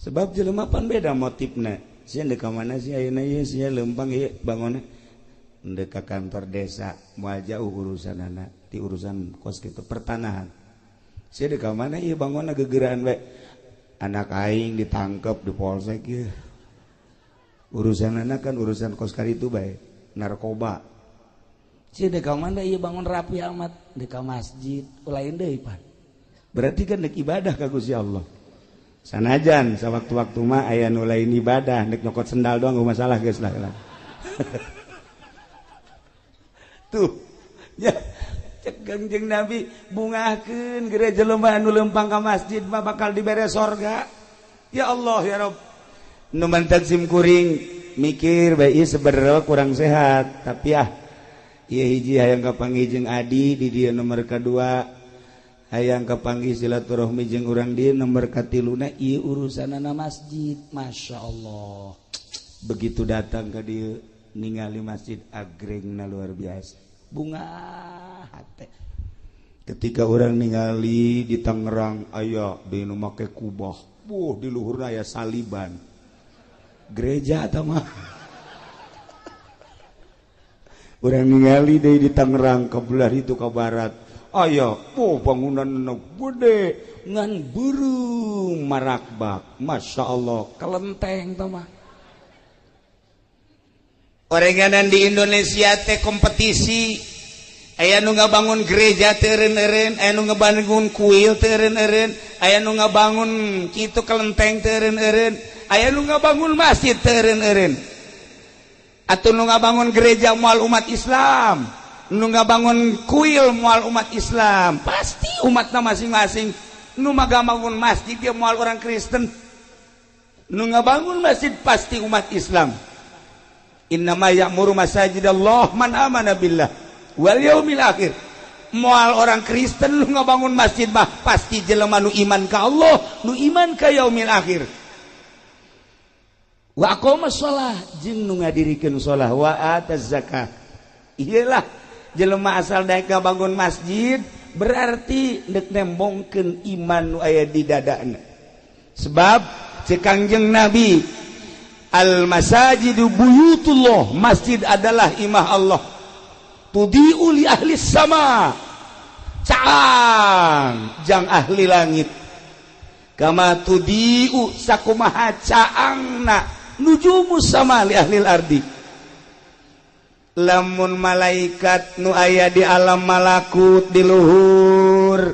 A: Sebab jelema pan beda motifna. Sia deuk ka mana sih ayeuna ieu sia lempang ieu bangunna deuk ka kantor desa, moal jauh urusanana ti urusan kos kitu pertanahan. Sia deuk ka mana ieu bangunna gegeraan bae. Anak aing ditangkep di polsek ieu. Urusan anak kan urusan kos karitu bae, narkoba. Sia deuk ka mana ieu bangun rapi amat, deuk ka masjid, lain deui pan. Berarti kan deuk ibadah ka Gusti Allah. Sanajan sawaktu-waktu mah aya nu lain ibadah, deuk nyokot sendal doang enggak masalah geus lah. Tuh. Ya, cek Kangjeng Nabi bungahkeun geura jelema anu lempang ka masjid mah bakal dibere sorga. Ya Allah ya Rabb. Nu mantak sim kuring mikir bae ieu sebenarnya kurang sehat, tapi ah ieu hiji hayang kapanggih jeung adi di dieu nomor kadua. Hayang kapanggih silaturahmi jeung urang dieu nomor katiluna ieu urusanana masjid. Masya Allah. Begitu datang ka dieu ningali masjid agrengna luar biasa. Bunga hate. Ketika orang ningali di Tangerang aya di nu make kubah. Buh di luhurna aya saliban. Gereja eta mah. Urang ningali deui di Tangerang ka belah itu ka barat. Aya, oh bangunan gede ngan beureum marakbak. Masya Allah, kelenteng tah mah. Orenganan di Indonesia teh kompetisi. Aya nu ngabangun gereja teu eureun-eureun, aya nu ngabangun kuil teu eureun-eureun, aya nu ngabangun kitu kelenteng teu eureun-eureun, aya nu ngabangun masjid teu eureun-eureun. Atuh nu ngabangun gereja moal umat Islam, nu ngabangun kuil moal umat Islam, pasti umatna masing-masing. Nu ngabangun masjid dia moal orang Kristen, nu ngabangun masjid pasti umat Islam. Innama ya'muru masajidallah man amana billah wal yaumil akhir. Moal orang Kristen nu ngabangun masjid mah pasti jelema nu iman ka Allah, nu iman ka yaumil akhir. Wa aqama shalah jeung nu ngadirikeun shalah, wa ataz zakah. Iyalah jelema asal daek ngabangun masjid berarti deuk nembongkeun iman nu aya di dadana. Sebab ceuk Kangjeng Nabi, al masajidu buyutullah, masjid adalah imah Allah. Tudiu li ahli sama, caang jang ahli langit. Kama tudiu sakumaha caangna nujumu sama li ahli ardi. Lamun malaikat nu aya di alam malakut di luhur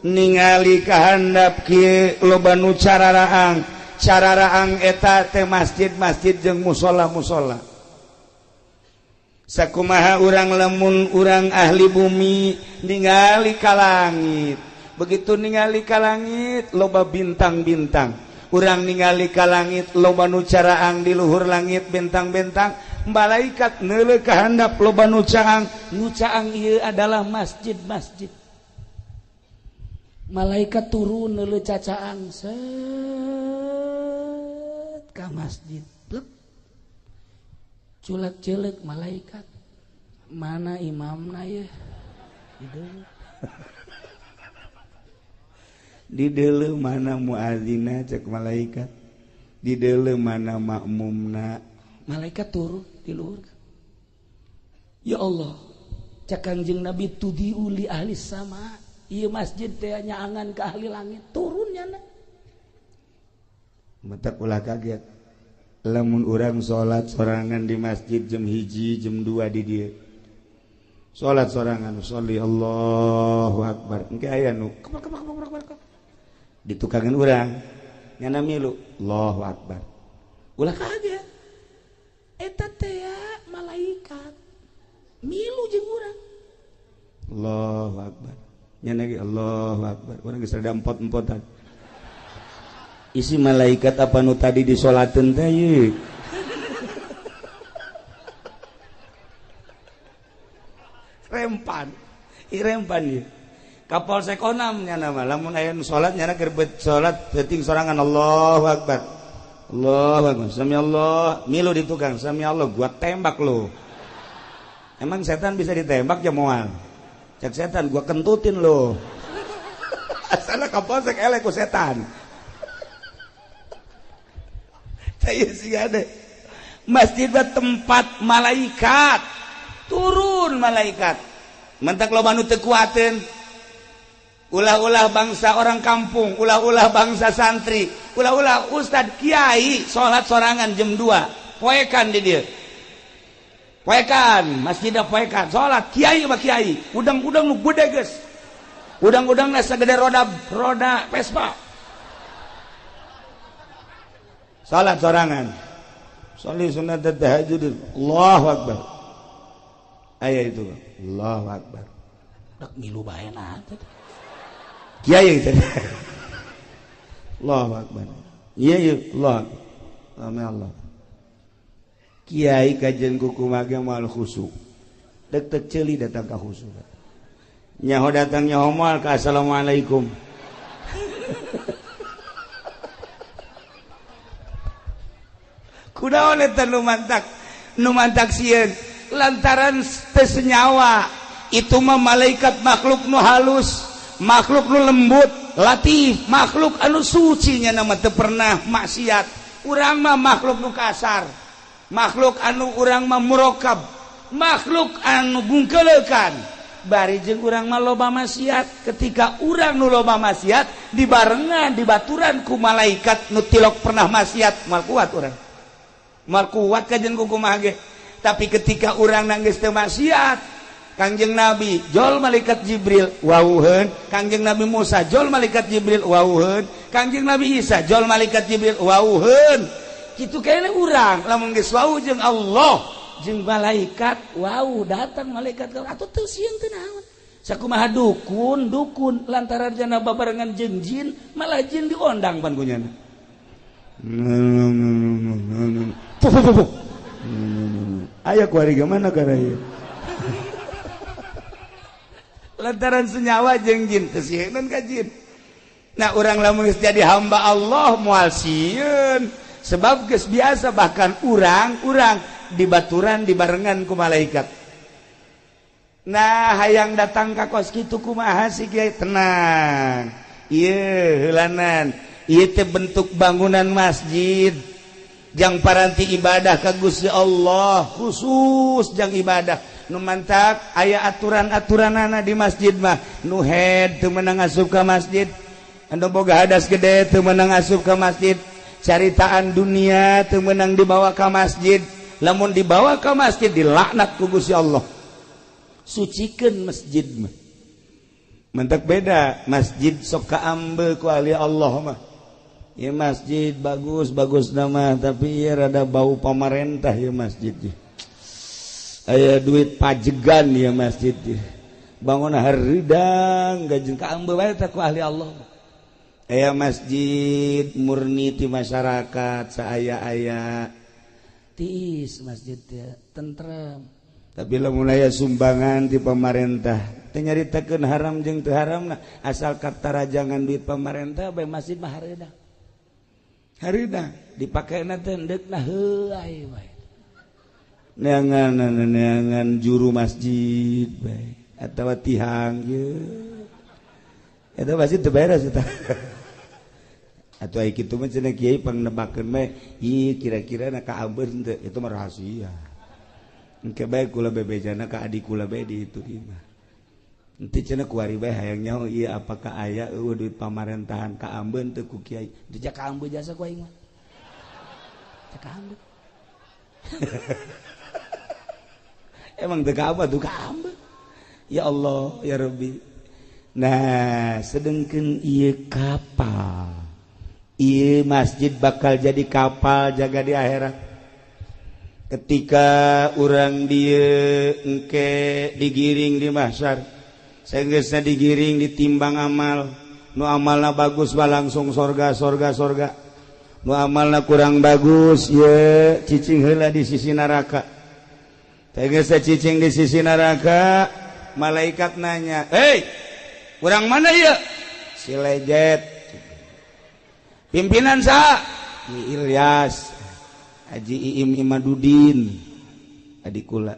A: ningali kahandap kieu loba nu cararaang, cararaang eta teh masjid-masjid jeung musala-musala. Sakumaha urang lamun urang ahli bumi ningali ka langit, begitu ningali ka langit loba bintang-bintang, urang ningali ka langit loba nu caraang di luhur langit bintang-bintang, malaikat neuleuh ka handap loba nu caang, nu caang ieu adalah masjid-masjid. Malaikat turun neuleuh cacaang set ka masjid. Culak-celek malaikat, mana imamna ya? Di deuleu mana muazina cek malaikat, di deuleu mana makmumna. Malaikat turun di luhur. Ya Allah, cek Kangjeng Nabi tudiu li ahli sama, ieu masjid teh nyaangan ke ahli langit, turun nyana. Matak ulah kaget. Lamun urang salat sorangan di masjid jam 1 jam 2 di dieu. Salat sorangan, sholli Allahu akbar. Engke aya nu kebak kebak kebak kebak. Ditukangan urang nyana milu Allahu akbar. Ulah kaget. Eta teh malaikat milu jeung urang. Allahu akbar. Nyana ge Allahu akbar. Urang geus rada empot-empotan. Isi malaikat apa nu tadi disolateun teh ieu? Rempan. Ieu rempan ieu. Kapolsek onam nyana mah lamun aya nu salat nyana keur salat peuting sorangan Allahu akbar. Allahu akbar. Sami Allah, milu di tukang sami Allah gua tembak lu. Emang setan bisa ditembak ya moal? Cek setan gua kentutin lu. Asalna kapolsek elek ku setan. Masjid tempat malaikat turun, malaikat mentak loba nu teu kuateun, ulah-ulah bangsa orang kampung, ulah-ulah bangsa santri, ulah-ulah ustad kiai salat sorangan jam 2 poekan di dieu, poekan masjidna poekan salat kiai mah kiai udang-udang nu gede geus, udang-udangna sagede roda Vespa. Salat sorangan, sholli sunat tahajud, Allahu akbar. Aya itu, Allahu akbar. Dak milu bae na teh. Kiai teh. Allahu akbar. Iya iya Allah. Amin Allah. Kiai kajian kuku mage moal khusyuk. Dek tek ceuli datang ka khusyuk. Nyaho datang nyaho moal ka assalamualaikum. Kunaon eta nu mantak sieun lantaran teu senyawa itu mah malaikat makhluk nu halus, makhluk nu lembut, latif, makhluk anu suci nya nama teu pernah maksiat. Urang mah makhluk nu kasar, makhluk anu urang mah murokab, makhluk anu bungkeleukan. Bari jeung urang mah loba maksiat. Ketika urang nu loba maksiat dibarengan dibaturan ku malaikat nu tilok pernah maksiat, moal kuat urang. Moal kuat kajen ku kumaha ge. Tapi ketika urang nangis teu maksiat, Kangjeng Nabi jol malaikat Jibril wauheun, Kangjeng Nabi Musa jol malaikat Jibril wauheun, Kangjeng Nabi Isa jol malaikat Jibril wauheun. Kitu kene urang lamun geus wau jeung Allah jeung malaikat wau datang malaikat atuh teu sieun teu naon. Sakumaha dukun dukun lantaran jana babarengan jeung jin malah jin diondang pan kunyana. Aya kuari mana kana ieu? Lantaran senyawa jeung jin teu sieun ka jin. Nah urang lamun geus jadi hamba Allah moal sieun sebab geus biasa bahkan urang-urang dibaturan dibarengan ku malaikat. Nah hayang datang ka kos kitu kumaha sih kiai? Tenang. Ieu heulanan, ieu teh bentuk bangunan masjid jang paranti ibadah ka Gusti Allah, khusus jang ibadah. Nu mantak aya aturan-aturanana di masjid mah. Nu head teu meunang asup ka masjid, anu boga hadas gede teu meunang asup ka masjid, caritaan dunia teu meunang dibawa ka masjid. Lamun dibawa ka masjid dilaknat ku Gusti Allah. Sucikeun masjid mah. Mantak beda masjid sok kaambe ku ahli Allah mah. Ya masjid bagus bagus nama tapi ya rada bau pamarentah ya masjid. Aya duit pajegan ya masjid. Bangun haridang gajeng kaambe bae teh ku ahli Allah. Aya masjid murni ti masyarakat saaya-aya tiis masjid teh tentrem. Tapi lamun aya sumbangan ti pamarentah teu nyaritakeun haram jeung teu haramna asal katarajangan duit pamarentah bae masjid mah hareudang. Hareudang dipakena teh endeukna heuay bae. Neangan juru masjid bae atawa tihang ieu. Eta masjid teu beres eta. Atuh ai kitu mah cenah kiai pangnebakeun bae, ieu kira-kira na kaambeun teu, itu mah rahasia. Engke bae kula bebejana ka adik kula bae di itu di mah. Henteu cenah kuari bae hayang nyaho ieu apakah aya eueuh duit pamarentahan kaambeun teu ku kiai. Teu kaambeun jasa ku aing mah. Teu kaambeun. Emang teu kaambeun tuh kaambeun. Ya Allah ya Rabbi. Nah, sedengkeun ieu kapal. Ieu masjid bakal jadi kapal jaga di akhirat. Ketika urang dieu engke digiring di mahsyar, saenggeusna digiring ditimbang amal, nu amalna bagus mah langsung sorga sorga sorga, nu amalna kurang bagus ye cicing heula di sisi neraka. Saenggeusna cicing di sisi neraka, malaikat nanya, "Hei, urang mana ieu?" Si lejet. Pimpinan saha? Ki Ilyas. Haji Iim Imadudin adik kula.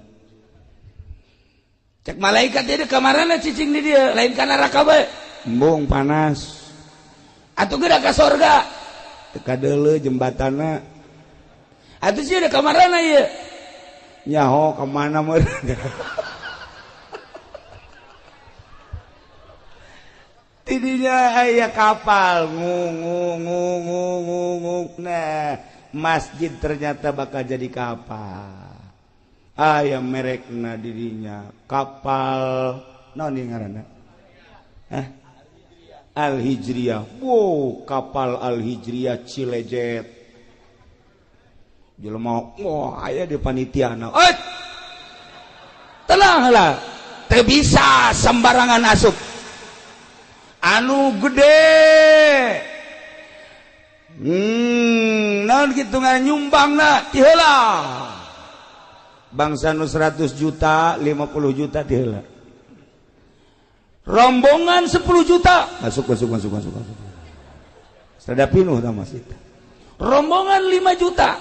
A: Cek malaikat jadi kamarana cicing di dia lain kana neraka bae. Embung panas. Atuh geura ka sorga. Teu kadeuleu jembatanna. Atuh sieun kamarana ieu. Nyaho ka mana meureun. Tidinya aya kapal ngung ngung ngung ngung ngung. Nah, masjid ternyata bakal jadi kapal. Aya merekna dirinya kapal naon ieu ngaranna? Hah? Al Hijriyah. Wow, kapal Al Hijriyah Cilejet. Jelema wah aya di panitiana. Eh! Tenang lah. Teu bisa sembarangan asup. Anu gede. Naon kitu nyumbangna ti heula. Bangsa nu 100 juta, 50 juta ti heula. Rombongan 10 juta masuk masuk masuk masuk masuk. Sada pinuh tah masjid. Rombongan 5 juta.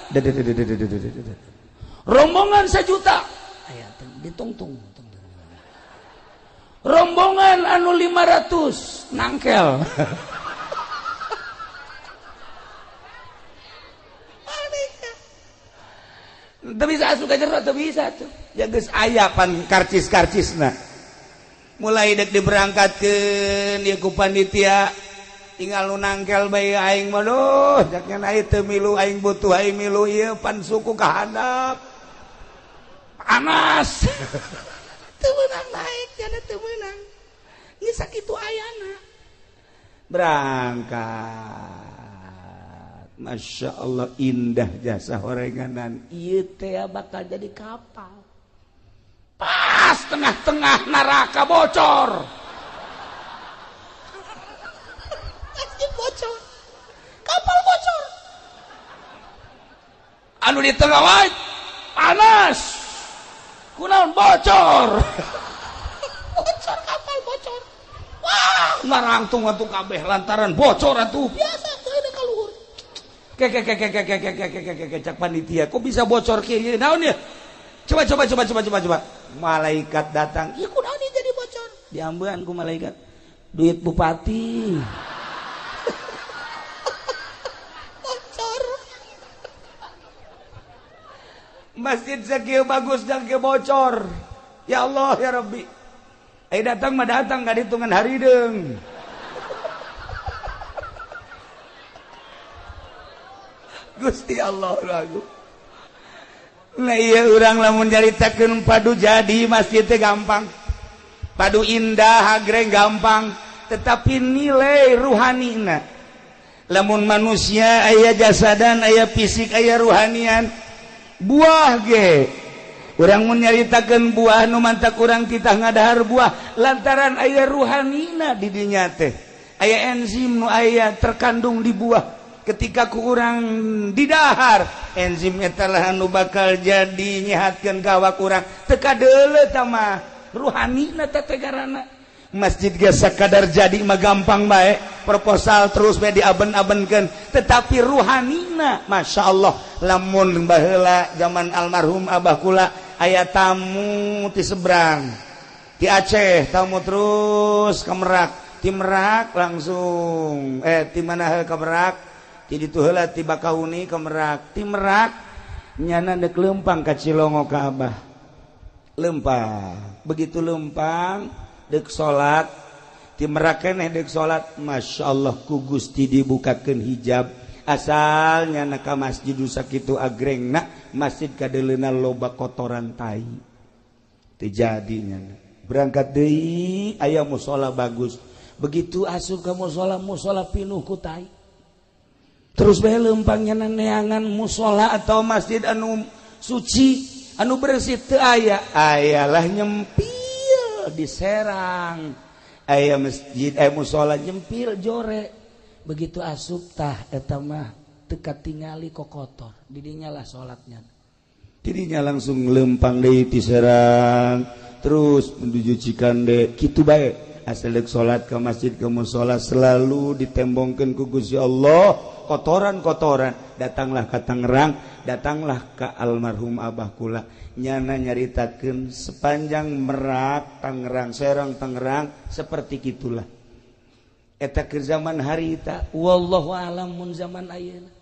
A: Rombongan 1 juta. Aya ditungtung. Rombongan anu 500 nangkel. Teu bisa asup ka jero, teu bisa tuh. Ya geus aya pan karcis-karcisna. Mulai dek diberangkatkeun ieu ku panitia, tinggal nu nangkel bae aing mah duh, jaknya aing teu milu aing butuh aing milu ieu pan suku ka handap. Panas. Teu meunang naik, jana teu meunang. Geus sakitu ayana. Berangkat. Masya Allah indah jasa horenganan. Ieu teh bakal jadi kapal. Pas tengah-tengah neraka bocor. Masjid bocor. Kapal bocor. Anu di tengah wae panas. Kunaon bocor. Bocor kapal bocor. Wah, ngarangtung atuh kabeh lantaran bocor atuh. Biasa teu ka luhur. Kek cak panitia kok bisa bocor kieu naon ya? Coba coba coba coba coba coba. Malaikat datang, ieu kunaon ieu jadi bocor? Diambean ku malaikat. Duit bupati. Bocor. Masjid sakieu bagus dan kieu bocor. Ya Allah ya Rabbi. Eh datang mah datang ka hitungan harideung. Gusti Allah lagu. Nah iya urang lamun nyaritakeun padu jadi masjid teh gampang. Padu indah agreng gampang, tetapi nilai ruhanina. Lamun manusia aya jasadan, aya fisik, aya ruhanian. Buah ge. Urang mun nyaritakeun buah nu mantak urang titah ngadahar buah lantaran aya ruhanina di dinya teh. Aya enzim nu aya terkandung di buah. Ketika ku urang didahar enzim eta lah anu bakal jadi nyehatkeun ka awak urang teu kadeuleu tah mah ruhanina teh tegarana. Masjid ge sakadar jadi mah gampang bae, proposal terus bae diaben-abenkeun, tetapi ruhanina Masya Allah. Lamun baheula zaman almarhum abah kula aya tamu ti seberang ti Aceh, tamu terus ka Merak, ti Merak langsung ti mana ka Merak, ti ditu heula ti Bakauni ka Merak, ti Merak nyana deuk leumpang ka Cilongo ka abah. Leumpang, begitu leumpang deuk salat, ti Merak keneh deuk salat, Masya Allah ku Gusti dibukakeun hijab. Asal nyana ka masjid sakitu agrengna, masjid kadeuleuna loba kotoran tai. Teu jadi nyana. Berangkat deui aya musala bagus. Begitu asup ka musala, musala pinuh ku tai. Terus bae leumpang nyana neangan musala atau masjid anu suci, anu bersih teu aya. Ayalah nyempil di Serang. Aya masjid, aya musala nyempil jore. Begitu asup tah eta mah teu katingali kokotor. Didinya lah salatnya. Didinya langsung leumpang deui ti Serang, terus menuju Cikande, kitu bae. Asal deuk salat ke masjid ke musala selalu ditembongkeun ku Gusti Allah kotoran-kotoran. Datanglah ka Tangerang, datanglah ka almarhum abah kula. Nyana nyaritakeun sepanjang Merak, Tangerang, Serang, Tangerang seperti kitulah. Eta keur zaman harita, wallahu alam mun zaman ayeuna.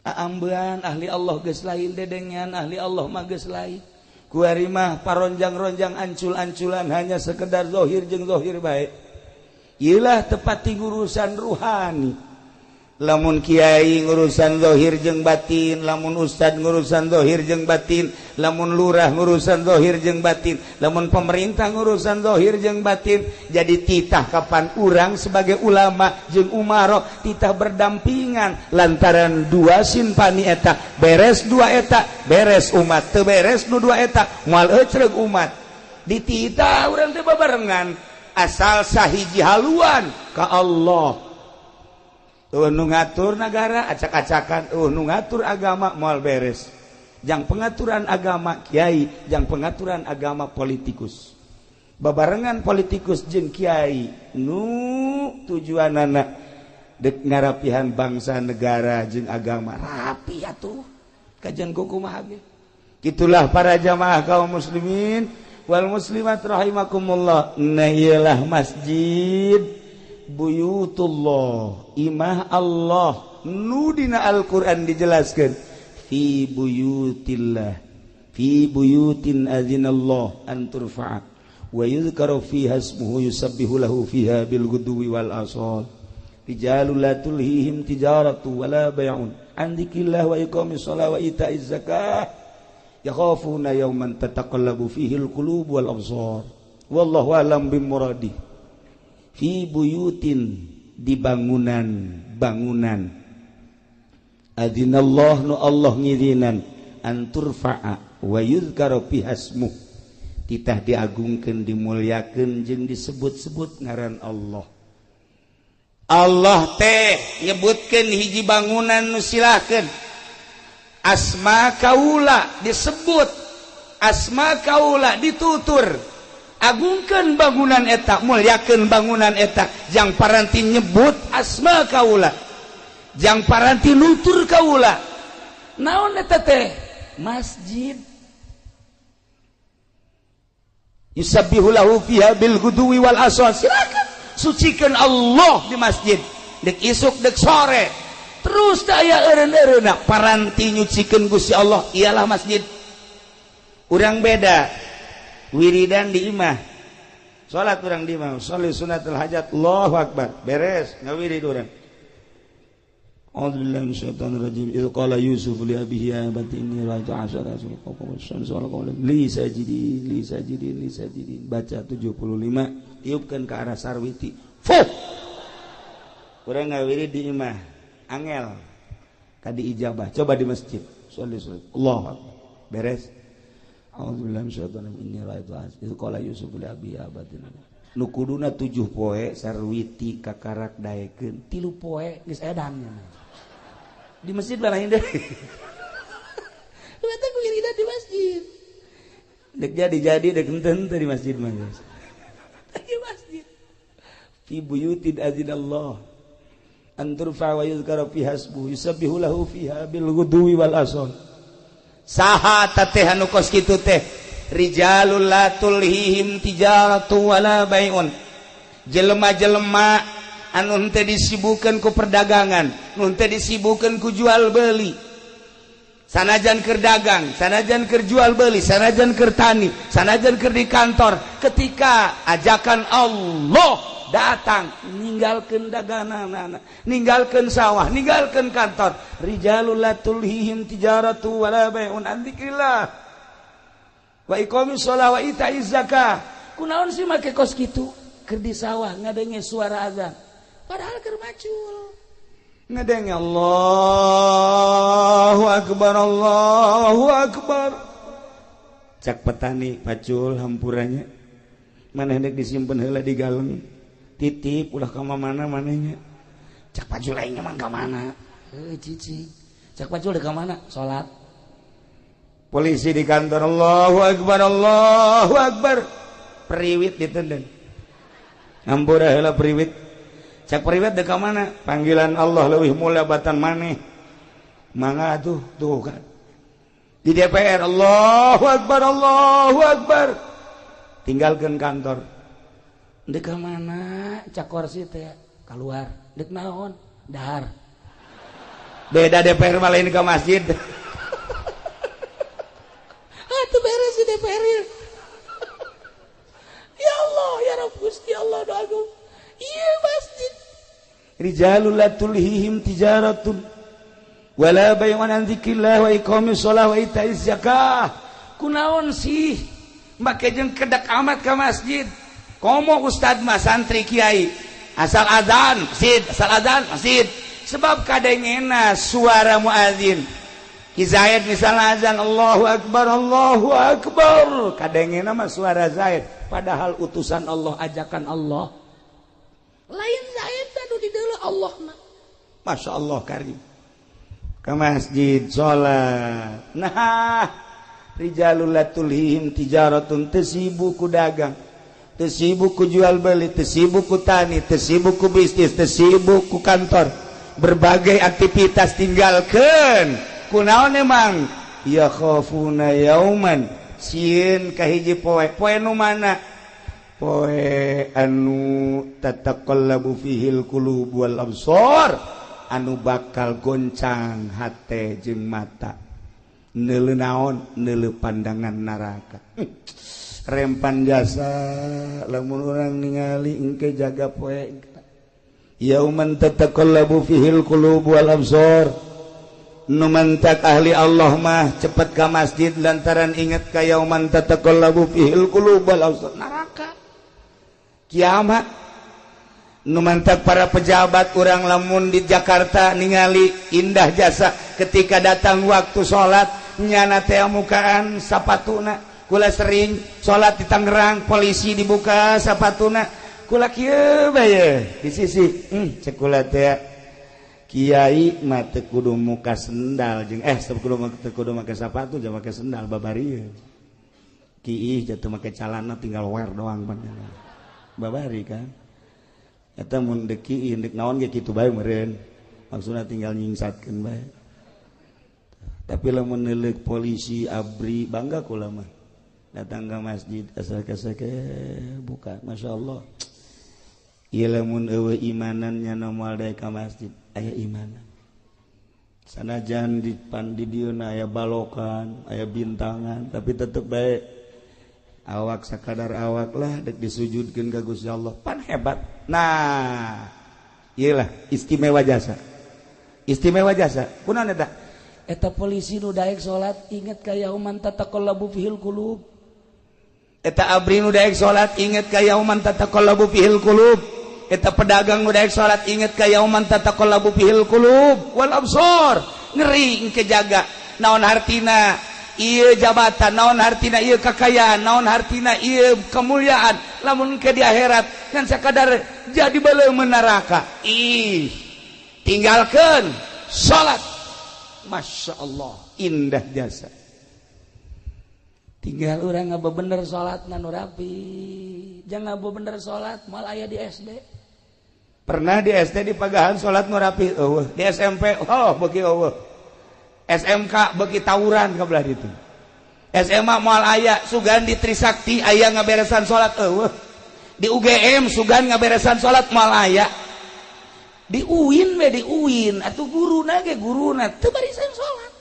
A: Aambean ahli Allah geus lain dedengean ahli Allah mah geus lain. Kuari mah paronjang-ronjang ancul-anculan hanya sekedar zahir jeung zahir bae. Ieulah tepat ti urusan ruhani. Lamun kiai ngurusan zahir jeung batin, lamun ustad ngurusan zahir jeung batin, lamun lurah ngurusan zahir jeung batin, lamun pemerintah ngurusan zahir jeung batin. Jadi titah kapan urang sebagai ulama jeung umaro titah berdampingan lantaran dua sinpani eta beres dua eta beres umat, teu beres nu dua eta moal ecreug umat. Dititah urang teh babarengan asal sahiji haluan ka Allah. Nu ngatur nagara acak-acakan, nu ngatur agama moal beres. Jang pengaturan agama kiai, jang pengaturan agama politikus.
C: Babarengan politikus jeung kiai nu tujuanana dek ngarapihan bangsa, negara jeung agama rapi atuh kajian kumaha ge. Itulah para jamaah kaum muslimin wal muslimat rahimakumullah. Nah, iyalah masjid buyutullah, imah Allah nu dina Al-Qur'an dijelaskan fi buyutillah, fi buyutin azinallah an turfa'a wa yuzkaru fiha ismuhu yusabbihu lahu fiha bil ghudwi wal asal rijalul la tulhihim tijaratu wala bay'un an dzikrillah wa iqamis shalah wa ita'iz zakah yakhafuna yawman tataqallabu fihi al qulub wal absar wallahu a'lam bimuradi. Fi buyutin, di bangunan bangunan, adzinallah nu Allah ngizinan, an turfa'a wa yuzkaru fiha ismuh, titah diagungkeun, dimuliakeun jeung disebut-sebut ngaran Allah. Allah teh nyebutkeun hiji bangunan nu silahkeun asma kaula disebut, asma kaula ditutur, agungkeun bangunan eta, muliakeun bangunan eta, jang paranti nyebut asma kaula, jang paranti nutur kaula. Naon eta teh? Masjid. Yusabbihu lahu fiha bil ghudwi wal asal. Silakan sucikan Allah di masjid dek isuk dek sore terus daya eureun-eureunna paranti nyucikeun Gusti Allah, ialah masjid. Urang beda wiridan di imah, salat urang di imah, sholli sunnatul hajat, Allahu akbar, beres ngawirid urang. A'udzubillahi minasyaitonir rajim. Idz qala Yusuf li abihi ya abati inni ra'aitu asyara kawkaban wasyamsa wal qamara li sajidin li sajidin li sajidin. Baca 75, tiupkeun ke arah sarwiti. Fuh. Urang ngawirid di imah, angel kadi ijabah. Coba di masjid, sholli sholli. Allahu akbar. Beres. A'udzubillahi minasyaitonir rajim. Inni ra'aitu asyara. Idz qala Yusuf li abihi ya abati. Nu kuduna 7 poe sarwiti kakarak daekeun, 3 poe geus edan. Di masjid lain deh. Lu teh wiridan di masjid. Dek jadi-jadi dek henteu di masjid mah. Di masjid. Fi buyutin azinallah an turfa wa yuzkara fiha ismuhu yusabbihu lahu fiha bil ghudwi wal asal. Saha teh anu kos kitu teh? Rijalul la tulhihim tijaratu wala bai'un. Jelema-jelema anu henteu disibukeun ku perdagangan, nu henteu disibukeun ku jual beli. Sanajan keur dagang, sanajan keur jual beli, sanajan keur tani, sanajan keur di kantor, ketika ajakan Allah datang, ninggalkeun daganganana, ninggalkeun sawah, ninggalkeun kantor. Rijalul la tulhihim tijaratu wala bai'un an dzikrillah wa iqamis shalah wa ita'iz zakah. Kunaon sih make kos kitu? Keur di sawah ngadenge suara azan, padahal keur macul. Ngadenge Allahu akbar, Allahu akbar. Cak petani pacul hampuranya, maneh dek disimpen heula di galeng, titip ulah ka mana manehnya. Cak pacul aing mah ka mana? Heuh cicing. Cak pacul dek ka mana? Salat. Polisi di kantor, Allahu akbar, Allahu akbar. Periwit ditendang. Hampura heula periwit. Cak periwit dek ka mana? Panggilan Allah leuwih mulia batan maneh. Mangga tuh, tuh kan. Di DPR, Allahu akbar, Allahu akbar. Tinggalkeun kantor. Dek ka mana? Cak kursi teh keluar. Dek naon? Dahar. Beda DPR malah ini ke masjid. Itu beres di DPR. Ya Allah, ya Rabb Gusti Allah doaku. Iya masjid. Rijalul la tulhihim tijaratun wala bay'un an dzikrillah wa iqamis shalah wa ita'iz zakah. Kunaon sih make jeung kedak amat ka masjid. Komo ustad mah santri kiai asal azan masjid, asal azan masjid. Sebab kadengena suara muazin. Ki Zaid misalnya azan Allahu akbar, Allahu akbar, kadengena mah suara Zaid, padahal utusan Allah, ajakan Allah. Lain Zaid anu di deuleu Allah mah. Masya Allah karim. Ke masjid salat. Nah, rijalul la tulhihim tijaratun, teu sibuk ku dagang, teu sibuk ku jual beli, teu sibuk ku tani, teu sibuk ku bisnis, teu sibuk ku kantor, berbagai aktivitas tinggalkan. Kunaon emang? Ya khafuna yauman, sieun ka hiji poe. Poe nu mana? Poe anu tataqallabu fihil qulub wal absar, anu bakal goncang hate jeung mata. Neuleu naon? Neuleu pandangan neraka. Rempan jasa lamun urang ningali engke jaga poe. Yauman tataqallabu fihil qulub wal absar. Nu mantak ahli Allah mah cepet ka masjid lantaran inget ka yauman tataqallabu fihil qulub wal absar, neraka. Kiamat. Nu mantak para pejabat urang lamun di Jakarta ningali indah jasa ketika datang waktu salat nyana teh mukaan sapatuna. Kula sering salat di Tangerang, polisi dibuka sapatuna, kula kieu bae di sisi cek kula teh kiai mah teu kudu muka sendal jeung teu kudu make sapatu jeung make sendal babari kiih jatuh make calana tinggal wear doang panjang babari kan eta mun deuk kiih deuk naon ge kitu bae meureun maksudna tinggal nyingsatkeun bae. Tapi lamun neuleuk polisi abri bangga kula mah datang ke masjid asal kasake buka, masya Allah. Ieu lamun eueuh imanannya moal daek ka masjid, aya imanan. Sanajan di pan di dieu aya balokan, aya bintangan, tapi tetep bae awak sakadar awak lah dek disujudkeun ka Gusti Allah. Pan hebat. Nah, ieu lah istimewa jasa. Istimewa jasa. Kunaon eta? Eta polisi nu daek salat inget ka yauman tataqallabu fihil qulub. Eta abri nu daek salat inget ka yauman tataqallabu fihil qulub. Eta pedagang nu daek salat inget ka yauman tataqallabu fihil qulub wal absar. Ngeri engke jaga naon hartina ieu jabatan, naon hartina ieu kakayaan, naon hartina ieu kemuliaan lamun engke di akhirat ngan sakadar jadi beuleum neraka. Ih, tinggalkeun salat. Masya Allah, indah jasa. Tinggal orang ngaba bener salat nu rapi. Jangan ngaba bener salat mal aya di SD. Pernah di SD di pagahan salat nu rapi eueuh, di SMP oh beuki eueuh. SMK beuki tawuran ka belah ditu. SMA moal aya sugan di Trisakti aya ngaberesan salat eueuh. Di UGM sugan ngaberesan salat moal aya. Di UIN we di UIN atuh guruna ge guruna teu barisan salat.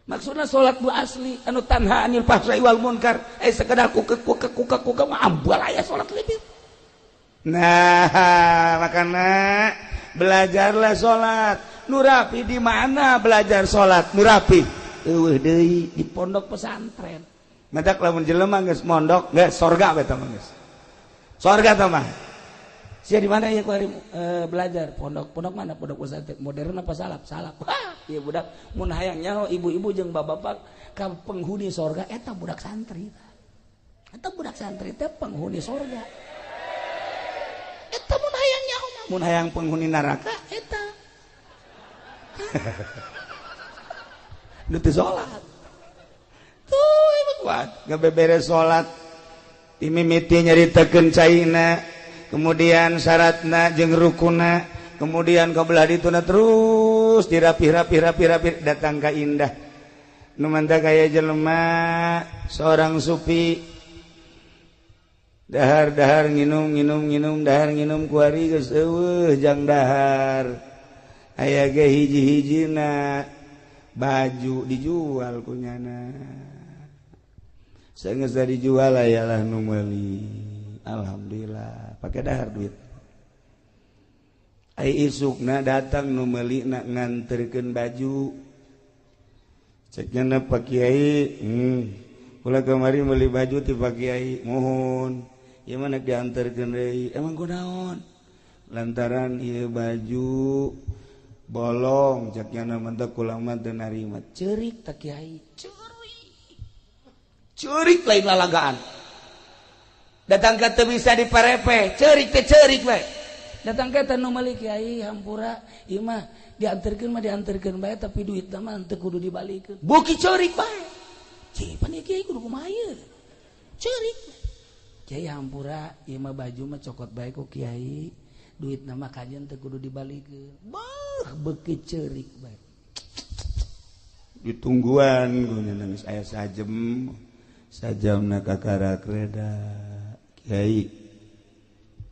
C: Maksudna salat bu asli anu tanha anil fahsai wal munkar, sekedar kukek kukek kukek kukek mah ambal aya salat lebih. Nah, makana belajarlah salat. Nu rapi di mana belajar salat? Nu rapi eueuh deui di pondok pesantren. Matak lamun jelema geus mondok geus sorga we tah mah geus. Sorga tah mah. Sia di mana ya ku hari belajar pondok? Pondok mana? Pondok pesantren modern apa salaf? Salaf. Hah, ieu budak mun hayang nyaho ibu-ibu jeung bapak-bapak ka penghuni sorga eta budak santri. Eta budak santri teh penghuni sorga. Eta mun hayang nyaho mah mun hayang penghuni neraka eta. Nu teu salat. Tuh emang kuat ngabeberes salat. Dimimiti nyaritakeun caina, kemudian syaratna jeung rukuna, kemudian ka belah dituna terus dirapih-rapih-rapih-rapih datang ka indah. Nu mantap kaya jelema seorang sufi dahar-dahar nginum nginum nginum dahar nginum kuari geus eueuh jang dahar. Aya ge hiji-hijina baju dijual ku nyana. Saenggeus dijual ayalah nu meuli. Alhamdulillah pakai dahar duit. Ai isukna datang nu meuli na nganterkeun baju. Cek nyana Pak Kiai, kula kamari meuli baju ti Pak Kiai, muhun. Ieu mah nek dianterkeun deui. Emang kunaon? Lantaran ieu baju bolong cek nyana mentek kula mah teu narima. Ceurik tak Kiai, ceurik. Ceurik lain lalagaan. Datang ke teu bisa diparepe, ceurik teh ceurik we. Datang ke teh nu meuli Kiai hampura, ieu mah dianterkeun mah dianterkeun bae tapi duitna mah teu kudu dibalikeun. Beuki ceurik bae. Cih, pan ieu Kiai kudu kumaha ieu? Ceurik.
A: Kiai hampura ieu mah baju mah cokot bae ku kiai, duit nama kajian teu kudu dibalikeun. Beuh beuki ceurik bae.
C: Ditungguan guna nangis aya sajem sajamna kakarak reda. Kiai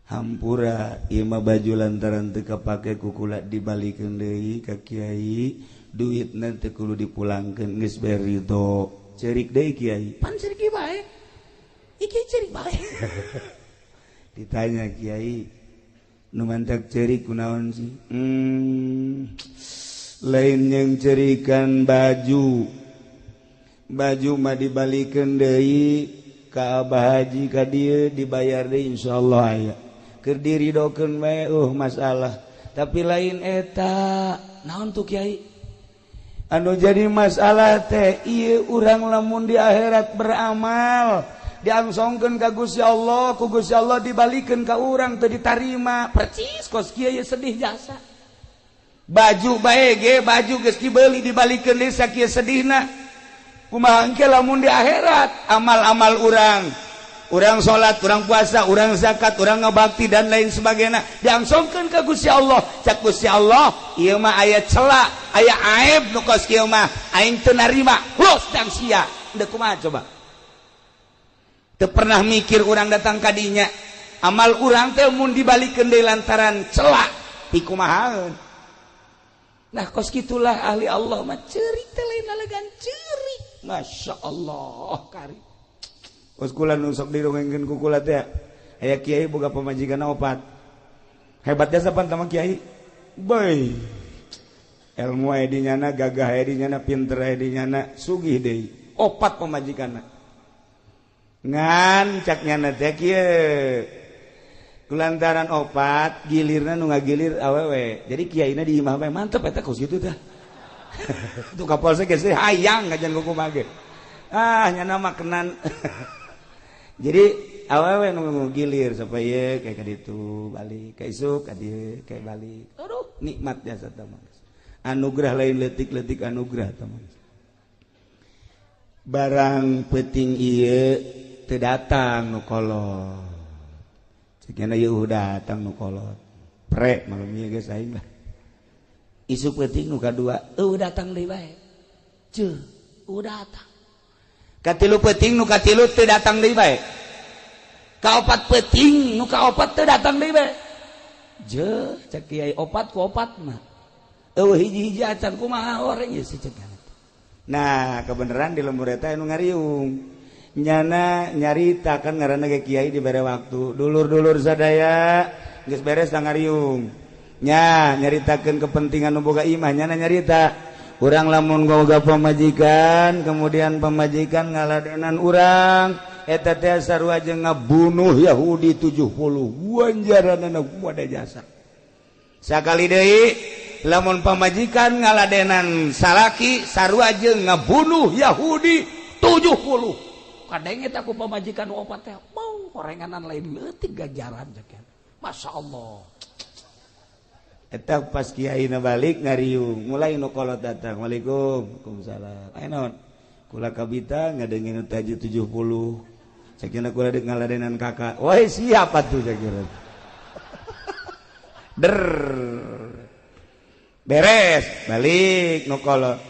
C: hampura ieu mah baju lantaran teu kapake ku kula dibalikeun deui ka kiai, duitna teu kudu dipulangkeun geus bae ridho. Ceurik deui kiai.
A: Pan ceurik bae. Iki ceurik bae.
C: Ditanya kiai, nu mantak ceurik kunaon sih? Lain yang cerikan baju. Baju mah dibalikeun deui ka Abah Haji ka dieu dibayar deui insyaallah aya. Keur diridokeun bae masalah. Tapi lain eta.
A: Naon tuh kiai?
C: Anu jadi masalah teh ieu urang lamun di akhirat beramal diangsongkeun ka Gusti Allah, ku Gusti Allah dibalikeun ka urang teu ditarima.
A: Percis kos kieu sedih jasa.
C: Baju bae ge baju geus dibeli dibalikeun deui sakieu sedihna. Kumaha engke lamun di akhirat amal-amal urang, urang salat, urang puasa, urang zakat, urang ngabakti dan lain sebagainya diangsongkeun ka Gusti Allah. Cak Gusti Allah, ieu mah aya cela, aya aib nu kos kieu mah aing teu narima. Los dang sia. Deuk kumaha coba? Teu pernah mikir urang datang ka dinya. Amal urang teh mun dibalikeun deui lantaran cela, pikumahaeun.
A: Nah kos kitulah ahli Allah mah ceurik teh lain lalegan ceurik. Masya Allah kari.
C: Kos kula nu sok dirongengkeun ku kula teh aya kiai boga pamajikan opat. Hebat jasa pan tama kiai. Beuy. Ilmu aya di nyana, gagah aya di nyana, pinter aya di nyana, sugih deui. Opat pamajikanna. Ngan cak nyana teh kieu. Kulantaran opat gilirna nu ngagilir awewe. Jadi kiaina di imah bae mantep eta kos kitu tah. Tuh kapolsek geus hayang ngajan kumaha ge. Ah nyana mah kenan. Jadi awewe nu gilir supaya kayak kaditu balik ka isuk ka dieu kayak balik. Aduh nikmat jasa tah mah. Anugerah lain leutik-leutik anugerah tah mah. Barang peuting ieu teu datang nu kolot. Cekna ieu datang nu kolot. Pre malum ieu geus aing lah. Isuk peuting nu kadua
A: eueuh datang deui bae. Ceuh, eueuh datang.
C: Katilu peuting nu katilu teu datang deui bae.
A: Kaopat peuting nu kaopat teu datang deui bae. Jeuh, cek kiai opat ku opat mah. Eueuh hiji-hiji acan kumaha oreng ieu si cek.
C: Nah, kebenaran di lembur eta anu ngariung. Nyana nyarita kan ngaranna ge kiai dibere waktu. Dulur-dulur sadaya geus beres da ngariung. Nya nyaritakeun kepentingan nu boga imah nyana nyarita. Urang lamun boga pamajikan, kemudian pamajikan ngaladenan urang, eta teh sarua jeung ngabunuh Yahudi 70. Wanjaranana kumaha jasa. Sakali deui lamun pamajikan ngaladenan salaki sarua jeung ngabunuh Yahudi 70.
A: Kadenge teh ku pamajikan opat teh, bau horenganan lain leutik ganjaran cek. Masya Allah.
C: Eta pas kiai na balik ngariung, mulai nu kolot datang. Waalaikum, waalaikumsalam. Aya naon? Kula kabita ngadengin tahajud 70. Sakina kula deuk ngaladenan kakak. Woi siapa tuh sakira. Der. Beres, balik nu kolot.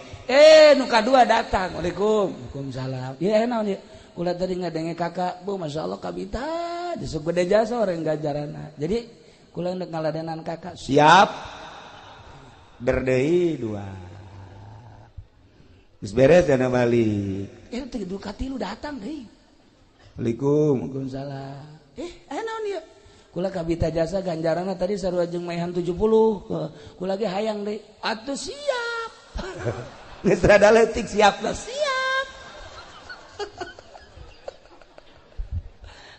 A: Nu kadua datang. Waalaikum, waalaikumsalam. Ieu naon ieu? Kula tadi ngadenge kakak, bu Masya Allah kabita, disuk gede jasa orang ganjaranna. Jadi kula ndek ngaladenan kakak.
C: Siap. Berdei dua. Geus beres dana balik.
A: Teh du katilu datang deui.
C: Waalaikum,
A: waalaikumsalam. Aya naon ieu? Kula kabita jasa ganjaranna tadi sarua jeung maehan 70. Kula ge hayang deui. Atuh siap.
C: Geus rada leutik siap
A: lah, siap.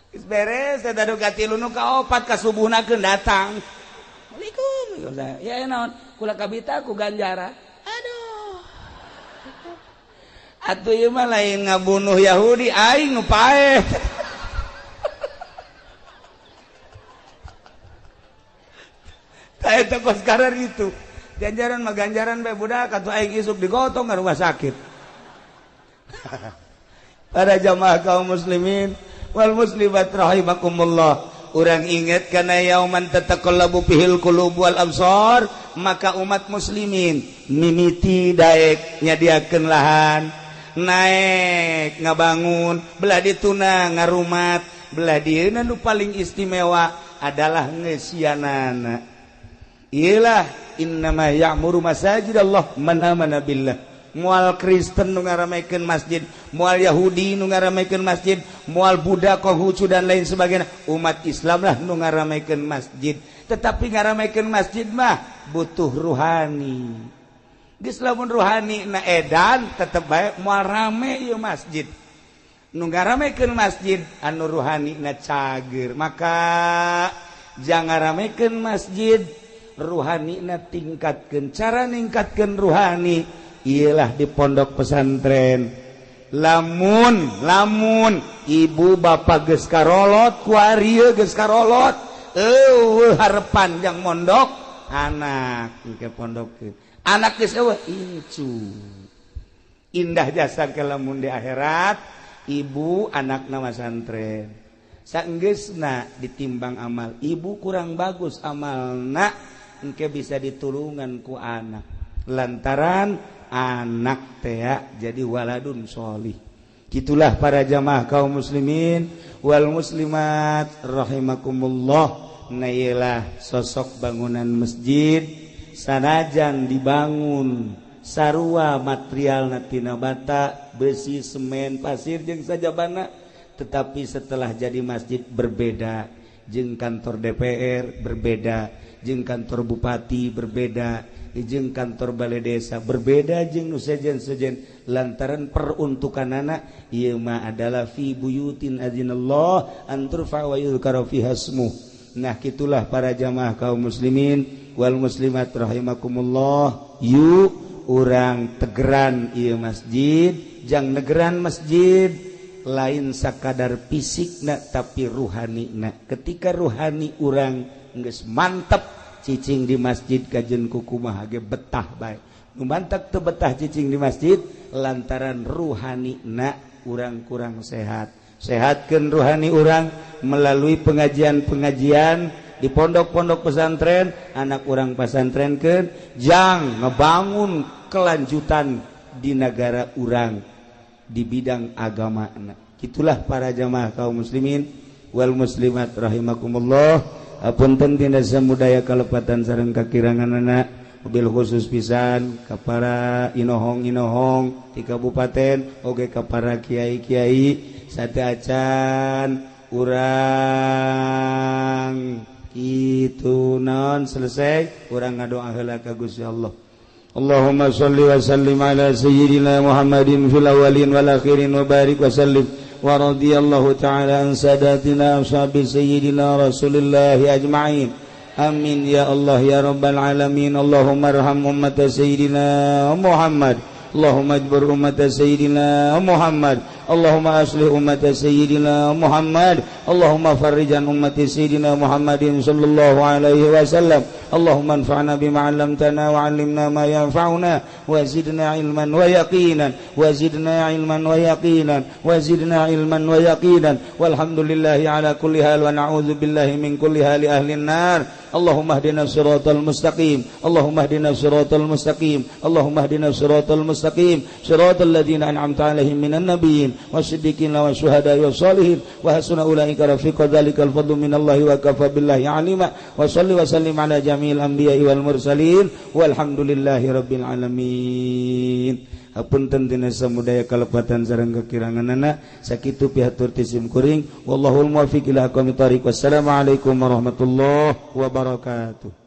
C: Geus beres eta du katilu nu kaopat ka subuhna keun datang.
A: Waalaikum. Ya naon? Kula kabita ku ganjaran. Aduh.
C: Atuh ieu mah lain ngabunuh Yahudi aing nu paeh. Tah eta kos karar itu. Ganjaran mah ganjaran bae budak atuh aing isuk digotong ka rumah sakit. Para jamaah kaum muslimin
A: wal muslimat rahimakumullah. Urang ingat kana yauman tataqallabu fihil qulub wal absar, maka umat muslimin mimiti daek nyadiakeun lahan, naek ngabangun, belah dituna ngarumat, belah dieuna nu paling istimewa adalah ngeusianana. Iyalah innama ya'muru masajidallah man amana billah. Moal Kristen nu ngaramekeun masjid, moal Yahudi nu ngaramekeun masjid, moal Buddha, Konghucu dan lain sebagainya. Umat Islam lah nu ngaramekeun masjid. Tetapi ngaramekeun masjid mah butuh ruhani. Geus lamun ruhani na edan tetep bae moal rame ieu masjid. Nu ngaramekeun masjid anu ruhani na cager. Maka jangan ramekeun masjid, ruhani na tingkatkeun. Cara ningkatkeun ruhani ialah di pondok pesantren. Lamun lamun ibu bapak geus karolot kuari geus karolot, eueuh harepan jang mondok anak ke pondok anak geus eueuh incu. Indah jasa ke lamun di akhirat ibu anak nama santren saenggeusna ditimbang amal ibu kurang bagus amalna engke bisa ditulungan ku anak lantaran anak tea jadi waladun sholih. Gitulah para jamaah kaum muslimin wal muslimat rahimakumullah. Nah iyalah sosok bangunan masjid sanajan dibangun sarua material tina bata, besi, semen, pasir jeung sajabana, tetapi setelah jadi masjid berbeda jeung kantor DPR, berbeda jeung kantor bupati, berbeda jeung kantor balai desa, berbeda jeung nu sejen-sejen lantaran peruntukanana ieu mah adalah fi buyutin azinallah an turfa wa yuzkara fiha ismuh. Nah kitulah para jamaah kaum muslimin wal muslimat rahimakumullah. Yuk urang tegeran ieu masjid, jang negeran masjid lain sakadar fisikna tapi ruhanina. Ketika ruhani urang geus mantep cicing di masjid kajen kukumaha ge betah bae. Nu mantak teu betah cicing di masjid lantaran ruhanina urang kurang sehat. Sehatkeun ruhani urang melalui pengajian-pengajian di pondok-pondok pesantren, anak urang pesantrenkeun jang ngebangun kelanjutan di negara urang di bidang agama. Itulah para jamaah kaum muslimin wal muslimat rahimakumullah. Apunten tina samudaya kalepatan sareng kakiranganana, mobil khusus pisan ka para inohong-inohong di kabupaten oge ka para kiai-kiai sateuacan urang kitu naon selesai urang ngadoa heula ka Gusti Allah. Allahumma shalli wa sallim ala sayyidina Muhammadin fil awwalin wal akhirin wa barik wa sallim wa radiyallahu ta'ala an sadatina ashabi sayyidina Rasulillah ajma'in. Amin ya Allah ya rabbal alamin. Allahumma arham ummata sayyidina Muhammad. Allahumma ajbur ummata sayyidina Muhammad. Allahumma aslih ummata sayyidina Muhammad. Allahumma farrijan ummati sayyidina Muhammadin sallallahu alaihi wasallam. Allahumma anfa'na bima 'allamtana wa 'allimna ma yanfa'una wa zidna ilman wa yaqinan wa zidna ilman wa yaqinan wa zidna ilman wa yaqinan. Walhamdulillahi ala kulli hal wa na'udzu billahi min kulli hali ahli an-nar. Allahumma hdina siratal mustaqim. Allahumma hdina siratal mustaqim. Allahumma hdina siratal mustaqim. Siratal ladzina an'amta 'alaihim minan nabiyyin wasiddiqin wasyuhada'i wassalihin wa hasuna ulaika rafiqa. Dzalikal fadlu minallahi wa kafa billahi alima. Wa shalli wa sallim ala jami'il anbiya'i wal mursalin walhamdulillahi rabbil alamin. Hapunten tina samudaya kalepatan sareng kakiranganana sakitu pihatur ti sim kuring. Wallahul muwaffiq ila aqwamit thariq. Wassalamualaikum warahmatullahi wabarakatuh.